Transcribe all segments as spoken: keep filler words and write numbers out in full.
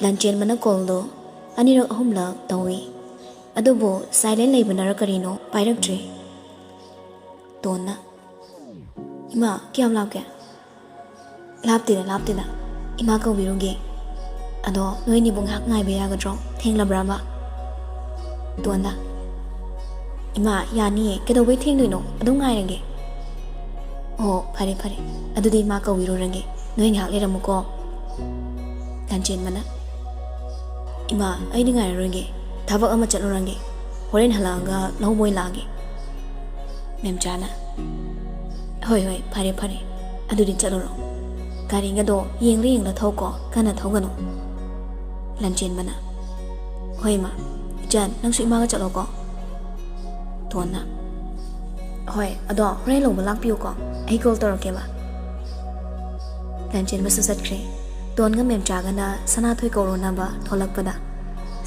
ꯂꯟꯆꯦꯟꯕꯅ ꯀꯣꯜꯗꯣ ꯑꯅꯤꯔꯛ ꯑꯍꯨꯝꯂꯛ ꯇꯧꯏ꯫ ꯑꯗꯨꯕꯨ ꯁꯥꯏꯂꯦꯟ ꯂꯩꯕꯅꯔ ꯀꯔꯤꯅꯣ ꯄꯥꯏꯔꯛꯇ꯭ꯔꯦ꯫ ꯇꯣꯟꯅ, "ꯏꯃꯥ, ꯀꯌꯥꯝ ꯂꯥꯞꯀꯦ?" "ꯂꯥꯞꯇꯦꯗ, ꯂꯥꯞꯇꯦꯗ꯫ ꯏꯃꯥ ꯀꯧꯕꯤꯔꯨꯒꯦ꯫ ꯑꯗꯣ ꯅꯣꯏꯅꯤꯕꯨ ꯉꯥꯏꯍꯥꯛ ꯉꯥꯏꯕ ꯌꯥꯒꯗ꯭ꯔꯣ? ꯊꯦꯡꯂꯕ꯭ꯔꯕ?" ꯇꯣꯟꯅ, "ꯏꯃꯥ, ꯌꯥꯅꯤꯌꯦ꯫ ꯀꯩꯗꯧꯕꯩ ꯊꯦꯡꯗꯣꯏꯅꯣ? ꯑꯗꯨꯝ ꯉꯥꯏꯔꯒꯦ꯫" "ꯑꯣ, ꯐꯔꯦ, ꯐꯔꯦ꯫ ꯑꯗꯨꯗꯤ ꯏꯃꯥ ꯀꯧꯕꯤꯔꯨꯔꯒꯦ꯫ ꯅꯣꯏ ꯉꯥꯏꯍꯥꯛ ꯂꯩꯔꯝꯃꯨꯀꯣ꯫" ꯂꯟꯆꯦꯟꯕꯅ, "ꯏꯃꯥ, ꯑꯩꯗꯤ ꯉꯥꯏꯔꯔꯣꯏꯒꯦ꯫ ꯊꯕꯛ ꯑꯃ ꯆꯠꯂꯨꯔꯒꯦ꯫ ꯍꯣꯔꯦꯟ ꯍꯜꯂꯛꯑꯒ ꯂꯧꯕ ꯑꯣꯏꯅ ꯂꯥꯛꯑꯒꯦ꯫" ꯃꯦꯝꯆꯥꯅ, "ꯍꯣꯏ, ꯍꯣꯏ, ꯐꯔꯦ, ꯐꯔꯦ꯫ ꯑꯗꯨꯗꯤ ꯆꯠꯂꯨꯔꯣ꯫ ꯒꯥꯔꯤꯒꯗꯣ ꯌꯦꯡꯂ ꯌꯦꯡꯂ ꯊꯧꯀꯣ, ꯀꯟꯅ ꯊꯧꯒꯅꯨ꯫" ꯂꯟꯆꯦꯟꯕꯅ, "ꯍꯣꯏ, ꯏꯃꯥ꯫ ꯏꯆꯟ, ꯅꯪꯁꯨ ꯏꯃꯥꯒ ꯆꯠꯂꯣꯀꯣ꯫" ꯇꯣꯟꯅ, "ꯍꯣꯏ, ꯑꯗꯣ ꯍꯣꯔꯦꯟ ꯂꯧꯕ ꯂꯥꯛꯄꯤꯌꯨꯀꯣ꯫ ꯑꯩ ꯀꯣꯜ ꯇꯧꯔꯛꯀꯦꯕ꯫" ꯂꯟꯆꯦꯟꯕꯁꯨ ꯆꯠꯈ꯭ꯔꯦ꯫ ꯇꯣꯟꯒ ꯃꯦꯝꯆꯥꯒꯅ ꯁꯅꯥꯊꯣꯏ ꯀꯧꯔꯨꯅꯕ ꯊꯣꯛꯂꯛꯄꯗ,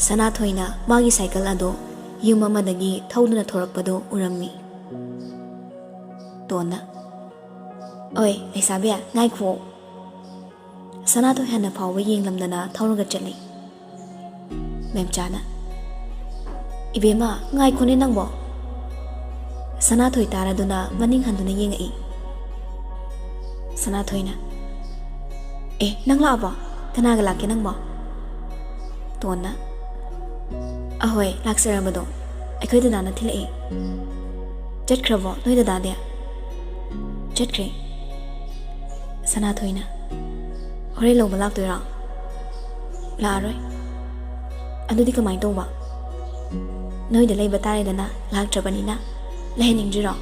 ꯁꯅꯥꯊꯣꯏꯅ ꯃꯥꯒꯤ ꯁꯥꯏꯀꯜ ꯑꯗꯨ ꯌꯨꯝ ꯑꯃꯗꯒꯤ ꯊꯧꯗꯨꯅ ꯊꯣꯔꯛꯄꯗꯨ ꯎꯔꯝꯃꯤ꯫ ꯇꯣꯟꯅ, "ꯑꯣꯏ, ꯂꯩꯁꯥꯕꯤ, ꯉꯥꯏꯈꯣ꯫" ꯁꯅꯥꯊꯣꯏ ꯍꯥꯟꯅ ꯐꯥꯎꯕ ꯌꯦꯡꯂꯝꯗꯅ ꯊꯧꯔꯒ ꯆꯠꯂꯤ꯫ ꯃꯦꯝꯆꯥꯅ, "ꯏꯕꯦꯝꯃ, ꯉꯥꯏꯈꯣꯅꯦ ꯅꯪꯕꯣ꯫" ꯁꯅꯥꯊꯣꯏ ꯇꯥꯔꯗꯨꯅ ꯃꯅꯤꯡ ꯍꯟꯗꯨꯅ ꯌꯦꯡꯉꯛꯏ꯫ ꯁꯅꯥꯊꯣꯏꯅ, "ꯑꯦ, ꯅꯪ ꯂꯥꯛꯑꯕꯣ? ꯀꯅꯥꯒ ꯂꯥꯛꯀꯦ ꯅꯪꯕꯣ?" ꯇꯣꯟꯅ, "ꯑꯍꯣꯏ, ꯂꯥꯛꯆꯔꯕꯗꯣ ꯑꯩꯈꯣꯏ ꯗꯗꯥꯅ ꯊꯤꯜꯂꯛꯏ꯫" "ꯆꯠꯈ꯭ꯔꯕꯣ ꯅꯣꯏ ꯗꯗꯥꯗꯤ?" "ꯆꯠꯈ꯭ꯔꯦ꯫" ꯁꯅꯥꯊꯣꯏꯅ, "ꯍꯣꯔꯦꯟ ꯂꯧꯕ ꯂꯥꯛꯇꯣꯏꯔꯣ?" "ꯂꯥꯛꯑꯔꯣꯏ꯫" "ꯑꯗꯨꯗꯤ ꯀꯃꯥꯏꯅ ꯇꯧꯕ?" "ꯅꯣꯏꯗ ꯂꯩꯕ ꯇꯥꯔꯦꯗꯅ, ꯂꯥꯛꯇ꯭ꯔꯕꯅꯤꯅ꯫ ꯂꯩꯍꯟꯅꯤꯡꯗ꯭ꯔꯤꯔꯣ?"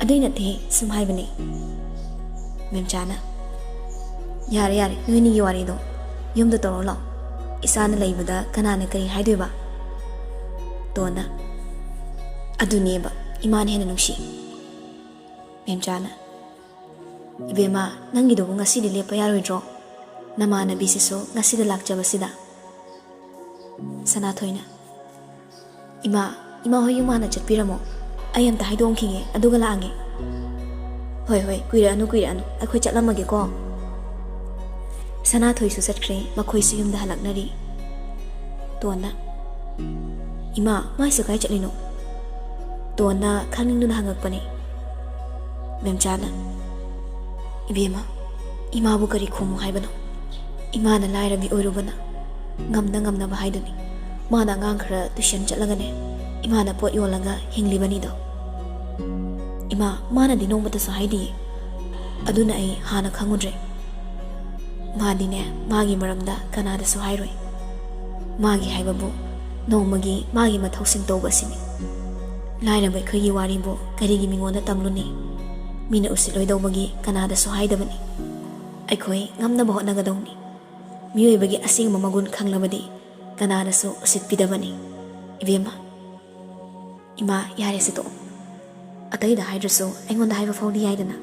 "ꯑꯗꯨꯏ ꯅꯠꯇꯦ, ꯁꯨꯝ ꯍꯥꯏꯕꯅꯤ꯫" ꯃꯦꯝꯆꯥꯅ, "ꯌꯥꯔꯦ, ꯌꯥꯔꯦ, ꯅꯣꯏꯅꯤꯒꯤ ꯋꯥꯔꯤꯗꯣ ꯌꯨꯝꯗ ꯇꯧꯔꯣ ꯂꯥꯛꯑꯣ꯫ ꯏꯆꯥꯅ ꯂꯩꯕꯗ ꯀꯅꯥꯅ ꯀꯔꯤ ꯍꯥꯏꯗꯣꯏꯕ?" ꯇꯣꯟꯅ, "ꯑꯗꯨꯅꯦꯕ, ꯏꯃꯥꯅ ꯍꯦꯟꯅ ꯅꯨꯡꯁꯤ꯫" ꯃꯦꯝꯆꯥꯅ, "ꯏꯕꯦꯝꯃ, ꯅꯪꯒꯤꯗꯨꯕꯨ ꯉꯁꯤꯗꯤ ꯂꯦꯞꯄ ꯌꯥꯔꯣꯏꯗ꯭ꯔꯣ? ꯅꯃꯥꯟꯅꯕꯤꯁꯤꯁꯨ ꯉꯁꯤꯗ ꯂꯥꯛꯆꯕꯁꯤꯗ꯫" ꯁꯅꯥꯊꯣꯏꯅ, "ꯏꯃꯥ, ꯏꯃꯥ ꯍꯣꯏ ꯌꯨꯝ ꯍꯥꯟꯅ ꯆꯠꯄꯤꯔꯝꯃꯣ꯫ ꯑꯩ ꯑꯝꯇ ꯍꯥꯏꯗꯣꯛꯑꯝꯈꯤꯒꯦ, ꯑꯗꯨꯒ ꯂꯥꯛꯑꯒꯦ꯫" "ꯍꯣꯏ, ꯍꯣꯏ, ꯀꯨꯏꯔꯛꯑꯅꯨ, ꯀꯨꯏꯔꯛꯑꯅꯨ꯫ ꯑꯩꯈꯣꯏ ꯆꯠꯂꯝꯃꯒꯦꯀꯣ꯫" ꯁꯅꯥꯊꯣꯏꯁꯨ ꯆꯠꯈ꯭ꯔꯦ꯫ ꯃꯈꯣꯏꯁꯨ ꯌꯨꯝꯗ ꯍꯜꯂꯛꯅꯔꯤ꯫ ꯇꯣꯟꯅ, "ꯏꯃꯥ, ꯃꯥꯏꯁꯨ ꯀꯥꯏ ꯆꯠꯂꯤꯅꯣ?" ꯇꯣꯟꯅ ꯈꯪꯅꯤꯡꯗꯨꯅ ꯍꯪꯉꯛꯄꯅꯤ꯫ ꯃꯦꯝꯆꯥꯅ, "ꯏꯕꯦꯝꯃ, ꯏꯃꯥꯕꯨ ꯀꯔꯤ ꯈꯨꯝꯃꯨ ꯍꯥꯏꯕꯅꯣ? ꯏꯃꯥꯅ ꯂꯥꯏꯔꯕꯤ ꯑꯣꯏꯔꯨꯕꯅ ꯉꯝꯅ ꯉꯝꯅꯕ ꯍꯥꯏꯗꯨꯅꯤ꯫ ꯃꯥꯅ ꯑꯉꯥꯡ ꯈꯔ ꯇꯨꯏꯁꯟ ꯆꯠꯂꯒꯅꯦ, ꯏꯃꯥꯅ ꯄꯣꯠ ꯌꯣꯜꯂꯒ ꯍꯤꯡꯂꯤꯕꯅꯤꯗꯣ꯫ ꯏꯃꯥ, ꯃꯥꯅꯗꯤ ꯅꯣꯡꯃꯇꯁꯨ ꯍꯥꯏꯗꯤꯌꯦ꯫ ꯑꯗꯨꯅ ꯑꯩ ꯍꯥꯟꯅ ꯈꯪꯉꯨꯗ꯭ꯔꯦ꯫ ꯃꯥꯗꯤꯅꯦ, ꯃꯥꯒꯤ ꯃꯔꯝꯗ ꯀꯅꯥꯗꯁꯨ ꯍꯥꯏꯔꯣꯏ꯫ ꯃꯥꯒꯤ ꯍꯥꯏꯕꯕꯨ ꯅꯣꯡꯃꯒꯤ ꯃꯥꯒꯤ ꯃꯊꯧꯁꯤꯡ ꯇꯧꯕ ꯑꯁꯤꯅꯤ꯫ ꯂꯥꯏꯔꯕ ꯑꯩꯈꯣꯏꯒꯤ ꯋꯥꯔꯤꯕꯨ ꯀꯔꯤꯒꯤ ꯃꯤꯉꯣꯟꯗ ꯇꯝꯂꯨꯅꯤ? ꯃꯤꯅ ꯎꯁꯤꯠꯂꯣꯏꯗꯧꯕꯒꯤ ꯀꯅꯥꯗꯁꯨ ꯍꯥꯏꯗꯕꯅꯤ꯫ ꯑꯩꯈꯣꯏ ꯉꯝꯅꯕ ꯍꯣꯠꯅꯒꯗꯧꯅꯤ꯫ ꯃꯤꯑꯣꯏꯕꯒꯤ ꯑꯁꯦꯡꯕ ꯃꯒꯨꯟ ꯈꯪꯂꯕꯗꯤ ꯀꯅꯥꯅꯁꯨ ꯎꯁꯤꯠꯄꯤꯗꯕꯅꯤ꯫ ꯏꯕꯦꯝꯃ, ꯏꯃꯥ, ꯌꯥꯔꯦꯁꯦ ꯇꯣꯛꯑꯣ꯫ ꯑꯇꯩꯗ ꯍꯥꯏꯗ꯭ꯔꯁꯨ ꯑꯩꯉꯣꯟꯗ ꯍꯥꯏꯕ ꯐꯥꯎꯗꯤ ꯌꯥꯏꯗꯅ꯫"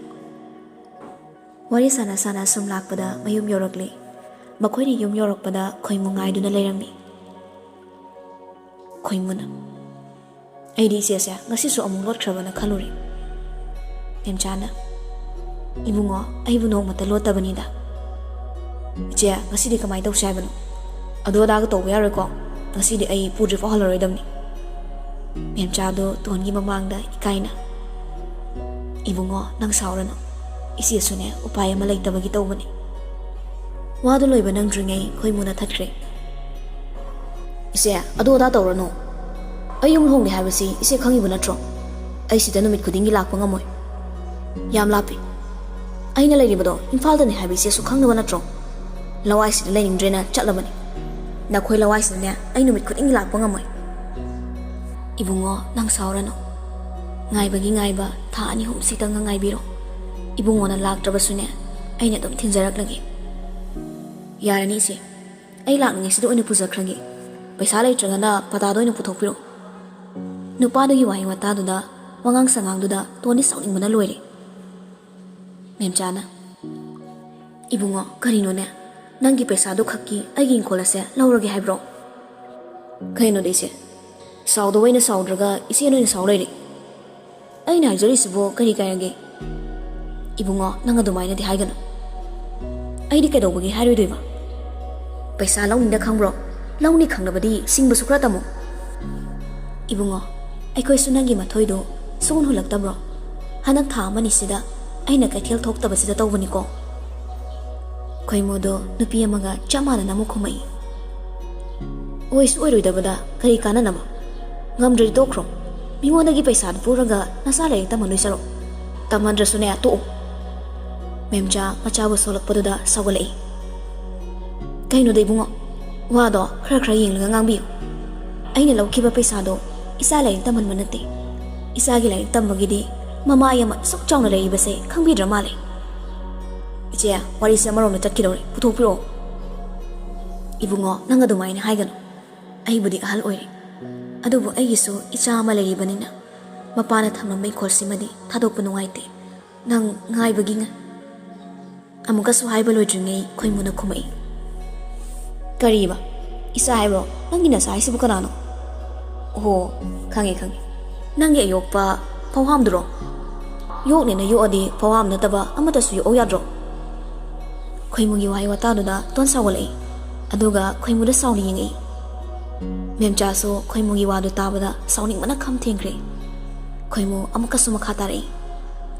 ꯋꯥꯔꯤ ꯁꯥꯟꯅ ꯁꯥꯟꯅ ꯁꯨꯝ ꯂꯥꯛꯄꯗ ꯃꯌꯨꯝ ꯌꯧꯔꯛꯂꯦ꯫ ꯃꯈꯣꯏꯅ ꯌꯨꯝ ꯌꯧꯔꯛꯄꯗ ꯈꯣꯏꯃꯨ ꯉꯥꯏꯗꯨꯅ ꯂꯩꯔꯝꯃꯤ꯫ ꯈꯣꯏꯃꯨꯅ, "ꯑꯩꯗꯤ ꯏꯆꯦꯁꯦ ꯉꯁꯤꯁꯨ ꯑꯃꯨꯛ ꯂꯣꯠꯈ꯭ꯔꯕꯅ ꯈꯜꯂꯨꯔꯦ꯫" ꯃꯦꯝꯆꯥꯅ, "ꯏꯕꯨꯡꯉꯣ, ꯑꯩꯕꯨ ꯅꯣꯡꯃꯇ ꯂꯣꯠꯇꯕꯅꯤꯗ꯫" "ꯏꯆꯦ, ꯉꯁꯤꯗꯤ ꯀꯃꯥꯏꯅ ꯇꯧꯁꯦ ꯍꯥꯏꯕꯅꯣ? ꯑꯗꯨ ꯑꯗꯥꯒ ꯇꯧꯕ ꯌꯥꯔꯣꯏꯀꯣ꯫ ꯉꯁꯤꯗꯤ ꯑꯩ ꯄꯨꯗ꯭ꯔꯤꯐꯥꯎ ꯍꯜꯂꯔꯣꯏꯗꯕꯅꯤ꯫" ꯃꯦꯝꯆꯥꯗꯣ ꯇꯣꯟꯒꯤ ꯃꯃꯥꯡꯗ ꯏꯀꯥꯏꯅ, "ꯏꯕꯨꯡꯉꯣ, ꯅꯪ ꯁꯥꯎꯔꯅꯨ꯫ ꯏꯆꯦꯁꯨꯅꯦ, ꯎꯄꯥꯏ ꯑꯃ ꯂꯩꯇꯕꯒꯤ ꯇꯧꯕꯅꯤ꯫" ꯋꯥꯗꯨ ꯂꯣꯏꯕ ꯅꯪꯗ꯭ꯔꯤꯉꯩ ꯈꯣꯏꯃꯨꯅ ꯊꯠꯈ꯭ꯔꯦ꯫ "ꯏꯆꯦ, ꯑꯗꯨ ꯑꯗꯥ ꯇꯧꯔꯅꯨ꯫ ꯑꯩ ꯌꯨꯝ ꯂꯨꯍꯣꯡꯂꯦ ꯍꯥꯏꯕꯁꯤ ꯏꯆꯦ ꯈꯪꯉꯤꯕ ꯅꯠꯇ꯭ꯔꯣ? ꯑꯩ ꯁꯤꯗ ꯅꯨꯃꯤꯠ ꯈꯨꯗꯤꯡꯒꯤ ꯂꯥꯛꯄ ꯉꯝꯃꯣꯏ꯫ ꯌꯥꯝ ꯂꯥꯞꯄꯤ꯫ ꯑꯩꯅ ꯂꯩꯔꯤꯕꯗꯣ ꯏꯝꯐꯥꯜꯗꯅꯤ ꯍꯥꯏꯕ ꯏꯆꯦꯁꯨ ꯈꯪꯗꯕ ꯅꯠꯇ꯭ꯔꯣ? ꯂꯋꯥꯏꯁꯤꯗ ꯂꯩꯅꯤꯡꯗ꯭ꯔꯦꯅ ꯆꯠꯂꯕꯅꯤ꯫ ꯅꯈꯣꯏ ꯂꯋꯥꯏꯁꯤꯗꯅꯦ ꯑꯩ ꯅꯨꯃꯤꯠ ꯈꯨꯗꯤꯡꯒꯤ ꯂꯥꯛꯄ ꯉꯝꯃꯣꯏ꯫" "ꯏꯕꯨꯡꯉꯣ, ꯅꯪ ꯁꯥꯎꯔꯅꯨ꯫ ꯉꯥꯏꯕꯒꯤ ꯉꯥꯏꯕ ꯊꯥ ꯑꯅꯤ ꯑꯍꯨꯝ ꯁꯤꯇꯪꯒ ꯉꯥꯏꯕꯤꯔꯣ꯫ ꯏꯕꯨꯡꯉꯣꯅ ꯂꯥꯛꯇ꯭ꯔꯕꯁꯨꯅꯦ, ꯑꯩꯅ ꯑꯗꯨꯝ ꯊꯤꯟꯖꯔꯛꯂꯒꯦ꯫" "ꯌꯥꯔꯅꯤ ꯏꯆꯦ, ꯑꯩ ꯂꯥꯛꯅꯤꯡꯉꯩꯁꯤꯗ ꯑꯣꯏꯅ ꯄꯨꯖꯈ꯭ꯔꯒꯦ꯫ ꯄꯩꯁꯥ ꯂꯩꯇ꯭ꯔꯒꯅ ꯄꯇꯥꯗ ꯑꯣꯏꯅ ꯄꯨꯊꯣꯛꯄꯤꯔꯣ꯫" ꯅꯨꯄꯥꯗꯨꯒꯤ ꯋꯥꯍꯩ ꯋꯥꯇꯥꯗꯨꯗ, ꯋꯥꯉꯥꯡ ꯁꯉꯥꯡꯗꯨꯗ ꯇꯣꯟꯗꯤ ꯁꯥꯎꯅꯤꯡꯕꯅ ꯂꯣꯏꯔꯦ꯫ ꯃꯦꯝꯆꯥꯅ, "ꯏꯕꯨꯡꯉꯣ, ꯀꯔꯤꯅꯣꯅꯦ? ꯅꯪꯒꯤ ꯄꯩꯁꯥꯗꯨ ꯈꯛꯀꯤ ꯑꯩꯒꯤ ꯏꯪꯈꯣꯜ ꯑꯁꯦ ꯂꯧꯔꯒꯦ ꯍꯥꯏꯕ꯭ꯔꯣ?" "ꯀꯩꯅꯣꯗ ꯏꯆꯦ, ꯁꯥꯎꯗꯕ ꯑꯩꯅ ꯁꯥꯎꯗ꯭ꯔꯒ ꯏꯆꯦ ꯅꯣꯏꯅ ꯁꯥꯎ ꯂꯩꯔꯦ꯫ ꯑꯩꯅ ꯍꯥꯏꯖꯔꯤꯁꯤꯕꯨ ꯀꯔꯤ ꯀꯥꯏꯔꯒꯦ?" "ꯏꯕꯨꯡꯉꯣ, ꯅꯪ ꯑꯗꯨꯃꯥꯏꯅꯗꯤ ꯍꯥꯏꯒꯅꯨ꯫" ꯑꯩꯗꯤ ꯀꯩꯗꯧꯕꯒꯤ ꯍꯥꯏꯔꯣꯏꯗꯣꯏꯕ? ꯄꯩꯁꯥ ꯂꯧꯅꯤꯗ ꯈꯪꯕ꯭ꯔꯣ? ꯂꯧꯅꯤ ꯈꯪꯂꯕꯗꯤ ꯁꯤꯡꯕꯁꯨ ꯈꯔ ꯇꯝꯃꯨ꯫ ꯏꯕꯨꯡꯉꯣ, ꯑꯩꯈꯣꯏꯁꯨ ꯅꯪꯒꯤ ꯃꯊꯣꯏꯗꯣ ꯁꯨꯡꯍꯨꯟ ꯍꯨꯜꯂꯛꯇꯕ꯭ꯔꯣ? ꯍꯟꯗꯛ ꯊꯥ ꯑꯃꯅꯤꯁꯤꯗ ꯑꯩꯅ ꯀꯩꯊꯦꯜ ꯊꯣꯛꯇꯕꯁꯤꯗ ꯇꯧꯕꯅꯤꯀꯣ꯫ ꯈꯣꯏꯃꯨꯗꯣ ꯅꯨꯄꯤ ꯑꯃꯒ ꯆꯞ ꯃꯥꯟꯅꯅ ꯑꯃꯨꯛ ꯈꯨꯝꯃꯛꯏ꯫ ꯑꯣꯏꯁꯨ ꯑꯣꯏꯔꯣꯏꯗꯕꯗ ꯀꯔꯤ ꯀꯥꯟꯅꯅꯕ? ꯉꯝꯗ꯭ꯔꯗꯤ ꯇꯣꯛꯈ꯭ꯔꯣ꯫ ꯃꯤꯉꯣꯟꯗꯒꯤ ꯄꯩꯁꯥꯗꯨ ꯄꯨꯔꯒ ꯅꯆꯥ ꯂꯥꯏꯔꯤꯛ ꯇꯝꯍꯟꯗꯣꯏ ꯁꯔꯨꯛ, ꯇꯝꯍꯟꯗ꯭ꯔꯁꯨꯅꯦ, ꯇꯣꯛꯎ꯫ ꯃꯦꯝꯆꯥ ꯃꯆꯥꯕꯨ ꯁꯣꯜꯂꯛꯄꯗꯨꯗ ꯁꯥꯎꯒꯠꯂꯛꯏ꯫ ꯀꯩꯅꯣꯗ ꯏꯕꯨꯡꯉꯣ, ꯋꯥꯗꯣ ꯈꯔ ꯈꯔ ꯌꯦꯡꯂꯒ ꯉꯥꯡꯕꯤꯌꯨ꯫ ꯑꯩꯅ ꯂꯧꯈꯤꯕ ꯄꯩꯁꯥꯗꯣ ꯏꯆꯥ ꯂꯥꯏꯔꯤꯛ ꯇꯝꯍꯟꯕ ꯅꯠꯇꯦ꯫ ꯏꯆꯥꯒꯤ ꯂꯥꯏꯔꯤꯛ ꯇꯝꯕꯒꯤꯗꯤ ꯃꯃꯥ ꯑꯃ ꯑꯁꯨꯛ ꯆꯥꯎꯅ ꯂꯩꯔꯤꯕꯁꯦ ꯈꯪꯕꯤꯗ꯭ꯔ ꯃꯥꯜꯂꯦ꯫ ꯏꯆꯦ, ꯋꯥꯔꯤꯁꯦ ꯑꯃꯔꯣꯝꯗ ꯆꯠꯈꯤꯗꯧꯔꯦ, ꯄꯨꯊꯣꯛꯄꯤꯔꯛꯑꯣ꯫ ꯏꯕꯨꯡꯉꯣ, ꯅꯪ ꯑꯗꯨꯃꯥꯏꯅ ꯍꯥꯏꯒꯅꯨ꯫ ꯑꯩꯕꯨꯗꯤ ꯑꯍꯜ ꯑꯣꯏꯔꯦ, ꯑꯗꯨꯕꯨ ꯑꯩꯒꯤꯁꯨ ꯏꯆꯥ ꯑꯃ ꯂꯩꯔꯤꯕꯅꯤꯅ ꯃꯄꯥꯅ ꯊꯝꯂꯝꯕ ꯏꯪꯈꯣꯜꯁꯤꯃꯗꯤ ꯊꯥꯗꯣꯛꯄ ꯅꯨꯡꯉꯥꯏꯇꯦ꯫ ꯅꯪ ꯉꯥꯏꯕꯒꯤ ꯉ-, ꯑꯃꯨꯛꯀꯁꯨ ꯍꯥꯏꯕ ꯂꯣꯏꯗ꯭ꯔꯤꯉꯩ ꯈꯣꯏꯃꯨꯅ ꯈꯨꯝꯃꯛꯏ꯫ ꯀꯔꯤꯕ? ꯏꯆꯥ ꯍꯥꯏꯕ꯭ꯔꯣ? ꯅꯪꯒꯤ ꯅꯆꯥ ꯍꯥꯏꯁꯤꯕꯨ ꯀꯅꯥꯅꯣ? ꯑꯣꯍꯣ, ꯈꯪꯉꯦ, ꯈꯪꯉꯦ꯫ ꯅꯪꯒꯤ ꯑꯌꯣꯛꯄ ꯐꯧꯍꯥꯝꯗꯨꯔꯣ? ꯌꯣꯛꯅꯦꯅ ꯌꯣꯛꯑꯗꯤ ꯐꯧꯍꯥꯝ ꯅꯠꯇꯕ ꯑꯃꯠꯇꯁꯨ ꯌꯣꯛꯑꯣ ꯌꯥꯗ꯭ꯔꯣ? ꯈꯣꯏꯃꯨꯒꯤ ꯋꯥꯍꯩ ꯋꯥꯇꯥꯗꯨꯗ ꯇꯣꯟ ꯁꯥꯎꯒꯠꯂꯛꯏ, ꯑꯗꯨꯒ ꯈꯣꯏꯃꯨꯗ ꯁꯥꯎꯅ ꯌꯦꯡꯉꯛꯏ꯫ ꯃꯦꯝꯆꯥꯁꯨ ꯈꯣꯏꯃꯨꯒꯤ ꯋꯥꯗꯨ ꯇꯥꯕꯗ ꯁꯥꯎꯅꯤꯡꯕꯅ ꯈꯝ ꯊꯦꯡꯈ꯭ꯔꯦ꯫ ꯈꯣꯏꯃꯨ ꯑꯃꯨꯛꯀꯁꯨ ꯃꯈꯥ ꯇꯥꯔꯛꯏ꯫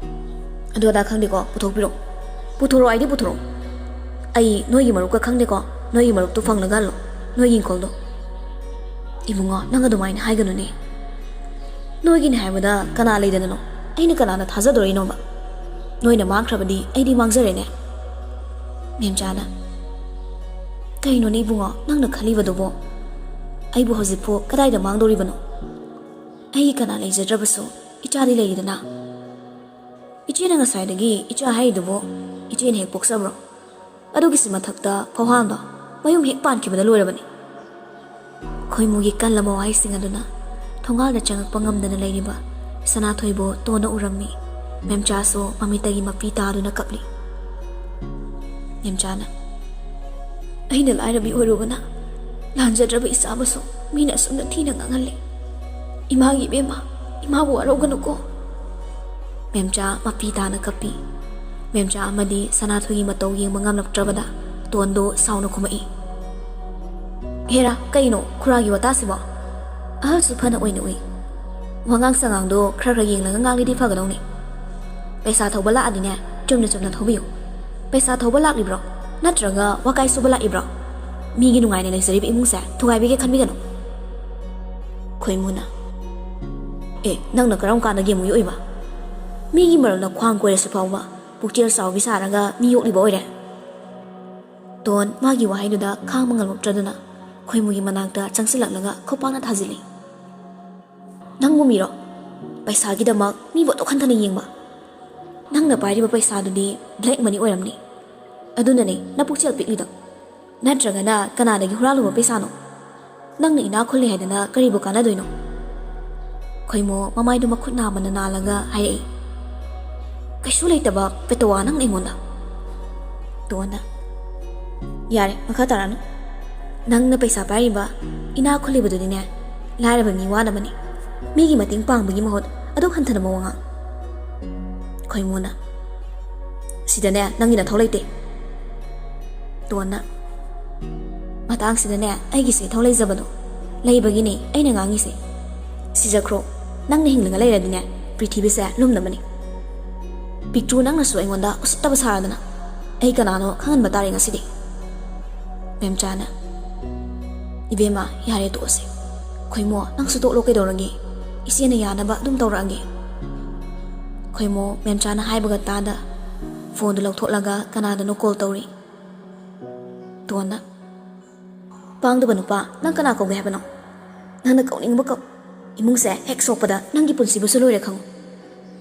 ꯑꯗꯨ ꯑꯗꯥ ꯈꯪꯗꯦꯀꯣ, ꯄꯨꯊꯣꯛꯄꯤꯔꯣ꯫ ꯄꯨꯊꯣꯔꯛꯑꯣ ꯍꯥꯏꯗꯤ ꯄꯨꯊꯣꯔꯛꯑꯣ꯫ ꯑꯩ ꯅꯣꯏꯒꯤ ꯃꯔꯨꯞꯀ ꯈꯪꯗꯦꯀꯣ, ꯅꯣꯏꯒꯤ ꯃꯔꯨꯞꯇꯨ ꯐꯪꯂꯒ ꯍꯜꯂꯣ, ꯅꯣꯏꯒꯤ ꯏꯪꯈꯣꯜꯗꯣ꯫ ꯏꯕꯨꯡꯉꯣ, ꯅꯪ ꯑꯗꯨꯃꯥꯏꯅ ꯍꯥꯏꯒꯅꯨꯅꯦ꯫ ꯅꯣꯏꯒꯤꯅꯦ ꯍꯥꯏꯕꯗ ꯀꯅꯥ ꯂꯩꯗꯅꯅꯣ? ꯑꯩꯅ ꯀꯅꯥꯅ ꯊꯥꯖꯗꯣꯔꯤꯅꯣꯕ? ꯅꯣꯏꯅ ꯃꯥꯡꯈ꯭ꯔꯕꯗꯤ ꯑꯩꯗꯤ ꯃꯥꯡꯖꯔꯦꯅꯦ꯫ ꯃꯦꯝꯆꯥꯅ, ꯀꯩꯅꯣꯅꯦ ꯏꯕꯨꯡꯉꯣ, ꯅꯪꯅ ꯈꯜꯂꯤꯕꯗꯨꯕꯣ? ꯑꯩꯕꯨ ꯍꯧꯖꯤꯛꯄꯨ ꯀꯗꯥꯏꯗ ꯃꯥꯡꯗꯣꯔꯤꯕꯅꯣ? ꯑꯩꯒꯤ ꯀꯅꯥ ꯂꯩꯖꯗ꯭ꯔꯕꯁꯨ ꯏꯆꯥꯗꯤ ꯂꯩꯔꯤꯗꯅ꯫ ꯏꯆꯦꯅ ꯉꯁꯥꯏꯗꯒꯤ ꯏꯆꯥ ꯍꯥꯏꯔꯤꯗꯨꯕꯨ ꯏꯆꯦꯅ ꯍꯦꯛ ꯄꯣꯛꯆꯕ꯭ꯔꯣ? ꯑꯗꯨꯒꯤꯁꯨ ꯃꯊꯛꯇ ꯐꯧꯍꯥꯝꯗꯣ ꯃꯌꯨꯝ ꯍꯦꯛ ꯄꯥꯟꯈꯤꯕꯗ ꯂꯣꯏꯔꯕꯅꯤ꯫ ꯈꯣꯏꯃꯨꯒꯤ ꯀꯜꯂꯕ ꯋꯥꯍꯩꯁꯤꯡ ꯑꯗꯨꯅ ꯊꯣꯡꯒꯥꯜꯗ ꯆꯪꯉꯛꯄ ꯉꯝꯗꯅ ꯂꯩꯔꯤꯕ ꯁꯅꯥꯊꯣꯏꯕꯨ ꯇꯣꯟꯅ ꯎꯔꯝꯃꯤ꯫ ꯃꯦꯝꯆꯥꯁꯨ ꯃꯃꯤꯠꯇꯒꯤ ꯃꯄꯤ ꯇꯥꯗꯨꯅ ꯀꯞꯂꯤ꯫ ꯃꯦꯝꯆꯥꯅ, ꯑꯩꯅ ꯂꯥꯏꯔꯕꯤ ꯑꯣꯏꯔꯨꯕꯅ ꯂꯥꯟꯖꯗ꯭ꯔꯕ ꯏꯆꯥꯕꯨꯁꯨ ꯃꯤꯅ ꯑꯁꯨꯝꯅ ꯊꯤꯅ ꯉꯥꯡꯍꯜꯂꯤ꯫ ꯏꯃꯥꯒꯤ ꯏꯕꯦꯝꯃ, ꯏꯃꯥꯕꯨ ꯋꯥꯔꯧꯒꯅꯨꯀꯣ꯫ ꯃꯦꯝꯆꯥ ꯃꯄꯤ ꯇꯥꯅ ꯀꯞꯄꯤ꯫ ꯃꯦꯝꯆꯥ ꯑꯃꯗꯤ ꯁꯅꯥꯊꯣꯏꯒꯤ ꯃꯇꯧ ꯌꯦꯡꯕ ꯉꯝꯂꯛꯇ꯭ꯔꯕꯗ ꯇꯣꯟꯗꯣ ꯁꯥꯎꯅ ꯈꯨꯝꯃꯛꯏ꯫ "ꯍꯦꯔꯥ, ꯀꯩꯅꯣ ꯈꯨꯔꯥꯒꯤ ꯋꯥꯇꯥꯁꯤꯕꯣ?" ꯑꯍꯜꯁꯨ ꯐꯅ ꯑꯣꯏꯅ ꯎꯏ꯫ ꯋꯥꯉꯥꯡ ꯁꯉꯥꯡꯗꯣ ꯈꯔ ꯈꯔ ꯌꯦꯡꯂꯒ ꯉꯥꯡꯂꯗꯤ ꯐꯒꯗꯧꯅꯤ꯫ ꯄꯩꯁꯥ ꯊꯧꯕ ꯂꯥꯛꯑꯗꯤꯅꯦ, ꯆꯨꯝꯅ ꯆꯨꯝꯅ ꯊꯧꯕꯤꯌꯨ꯫ ꯄꯩꯁꯥ ꯊꯧꯕ ꯂꯥꯛꯂꯤꯕ꯭ꯔꯣ? ꯅꯠꯇ꯭ꯔꯒ ꯋꯥꯀꯥꯏ ꯁꯨꯕ ꯂꯥꯛꯏꯕ꯭ꯔꯣ? ꯃꯤꯒꯤ ꯅꯨꯡꯉꯥꯏꯅ ꯂꯩꯖꯔꯤꯕ ꯏꯃꯨꯡꯁꯦ ꯊꯨꯒꯥꯏꯕꯤꯒꯦ ꯈꯟꯕꯤꯒꯅꯨ꯫ ꯈꯣꯏꯃꯨꯅ, "ꯑꯦ, ꯅꯪꯅ ꯀꯔꯝ ꯀꯥꯟꯗꯒꯤ ꯑꯃꯨꯛ ꯌꯣꯛꯏꯕ? ꯃꯤꯒꯤ ꯃꯔꯜꯅ ꯈ꯭ꯋꯥꯡ ꯀꯣꯏꯔꯁꯨ ꯐꯥꯎꯕ ꯄꯨꯛꯆꯦꯜ ꯆꯥꯎꯕꯤ ꯁꯥꯔꯒ ꯃꯤ ꯌꯣꯛꯂꯤꯕ ꯑꯣꯏꯔꯦ?" ꯇꯣꯟ ꯃꯥꯒꯤ ꯋꯥꯍꯩꯗꯨꯗ ꯈꯥꯡꯕ ꯉꯝꯂꯛꯇ꯭ꯔꯗꯨꯅ ꯈꯣꯏꯃꯨꯒꯤ ꯃꯅꯥꯛꯇ ꯆꯪꯁꯤꯜꯂꯛꯂꯒ ꯈꯨꯄꯥꯛꯅ ꯊꯥꯖꯤꯜꯂꯤ꯫ "ꯅꯪꯕꯨ ꯃꯤꯔꯣ? ꯄꯩꯁꯥꯒꯤꯗꯃꯛ ꯃꯤꯕꯨ ꯑꯗꯨꯛ ꯍꯟꯊꯅ ꯌꯦꯡꯕ? ꯅꯪꯅ ꯄꯥꯏꯔꯤꯕ ꯄꯩꯁꯥꯗꯨꯗꯤ black money ꯑꯣꯏꯔꯝꯅꯤ꯫ ꯑꯗꯨꯅꯅꯦ ꯅꯄꯨꯛꯆꯦꯜ ꯄꯤꯛꯂꯤꯗꯣ꯫ ꯅꯠꯇ꯭ꯔꯒꯅ ꯀꯅꯥꯗꯒꯤ ꯍꯨꯔꯥꯜꯂꯨꯕ ꯄꯩꯁꯥꯅꯣ? ꯅꯪꯅ ꯏꯅꯥꯛ ꯈꯨꯜꯂꯤ ꯍꯥꯏꯗꯅ ꯀꯔꯤꯕꯨ ꯀꯥꯟꯅꯗꯣꯏꯅꯣ?" ꯈꯣꯏꯃꯣ ꯃꯃꯥꯏꯗꯨ ꯃꯈꯨꯠ ꯅꯥꯝꯃꯅ ꯅꯥꯜꯂꯒ ꯍꯥꯏꯔꯛꯏ꯫ "ꯀꯩꯁꯨ ꯂꯩꯇꯕ ꯄꯦꯇꯋꯥ ꯅꯪꯅ ꯑꯩꯉꯣꯟꯗ?" ꯇꯣꯟꯅ, "ꯌꯥꯔꯦ, ꯃꯈꯥ ꯇꯥꯔꯛꯑꯅꯨ꯫ ꯅꯪꯅ ꯄꯩꯁꯥ ꯄꯥꯏꯔꯤꯕ, ꯏꯅꯥꯛ ꯈꯨꯜꯂꯤꯕꯗꯨꯗꯤꯅꯦ, ꯂꯥꯏꯔꯕ ꯃꯤ ꯋꯥꯅꯕꯅꯤ꯫ ꯃꯤꯒꯤ ꯃꯇꯦꯡ ꯄꯥꯡꯕꯒꯤ ꯃꯍꯨꯠ ꯑꯗꯨꯛ ꯍꯟꯊꯅ ꯃꯑꯣꯡ ꯉꯥꯡ-" ꯈꯣꯏꯃꯨꯅ, "ꯁꯤꯗꯅꯦ ꯅꯪꯒꯤ ꯅꯊꯧ ꯂꯩꯇꯦ꯫" ꯇꯣꯟꯅ, "ꯃꯇꯥꯡꯁꯤꯗꯅꯦ ꯑꯩꯒꯤꯁꯦ ꯏꯊꯧ ꯂꯩꯖꯕꯗꯣ ꯂꯩꯕꯒꯤꯅꯦ ꯑꯩꯅ ꯉꯥꯡꯉꯤꯁꯦ꯫ ꯁꯤꯖꯈ꯭ꯔꯣ, ꯅꯪꯅ ꯍꯤꯡꯂꯒ ꯂꯩꯔꯗꯤꯅꯦ ꯄ꯭ꯔꯤꯊꯤꯕꯤꯁꯦ ꯂꯨꯝꯅꯕꯅꯤ꯫ ꯄꯤꯛꯇ꯭ꯔꯨ ꯅꯪꯅꯁꯨ ꯑꯩꯉꯣꯟꯗ ꯎꯁꯤꯠꯇꯕ ꯁꯥꯔꯗꯅ꯫ ꯑꯩ ꯀꯅꯥꯅꯣ ꯈꯪꯍꯟꯕ ꯇꯥꯔꯦ ꯉꯁꯤꯗꯤ꯫" ꯃꯦꯝꯆꯥꯅ, "ꯏꯕꯦꯝꯃ, ꯌꯥꯔꯦ, ꯇꯣꯛꯑꯁꯦ꯫ ꯈꯣꯏꯃꯣ, ꯅꯪꯁꯨ ꯇꯣꯛꯂꯣ ꯀꯩꯗꯧꯔꯒꯦ? ꯏꯆꯦꯅ ꯌꯥꯅꯕ ꯑꯗꯨꯝ ꯇꯧꯔꯛꯑꯒꯦ꯫" ꯈꯣꯏꯃꯣ ꯃꯦꯝꯆꯥꯅ ꯍꯥꯏꯕꯒ ꯇꯥꯗ ꯐꯣꯟꯗꯨ ꯂꯧꯊꯣꯛꯂꯒ ꯀꯅꯥꯗꯅꯣ ꯀꯣꯜ ꯇꯧꯔꯤ꯫ ꯇꯣꯟꯅ, "ꯄꯥꯡꯗꯕ ꯅꯨꯄꯥ, ꯅꯪ ꯀꯅꯥ ꯀꯧꯒꯦ ꯍꯥꯏꯕꯅꯣ? ꯅꯪꯅ ꯀꯧꯅꯤꯡꯕ ꯀꯧ꯫ ꯏꯃꯨꯡꯁꯦ ꯍꯦꯛ ꯁꯣꯛꯄꯗ ꯅꯪꯒꯤ ꯄꯨꯟꯁꯤꯕꯨꯁꯨ ꯂꯣꯏꯔꯦ ꯈꯪꯉꯨ꯫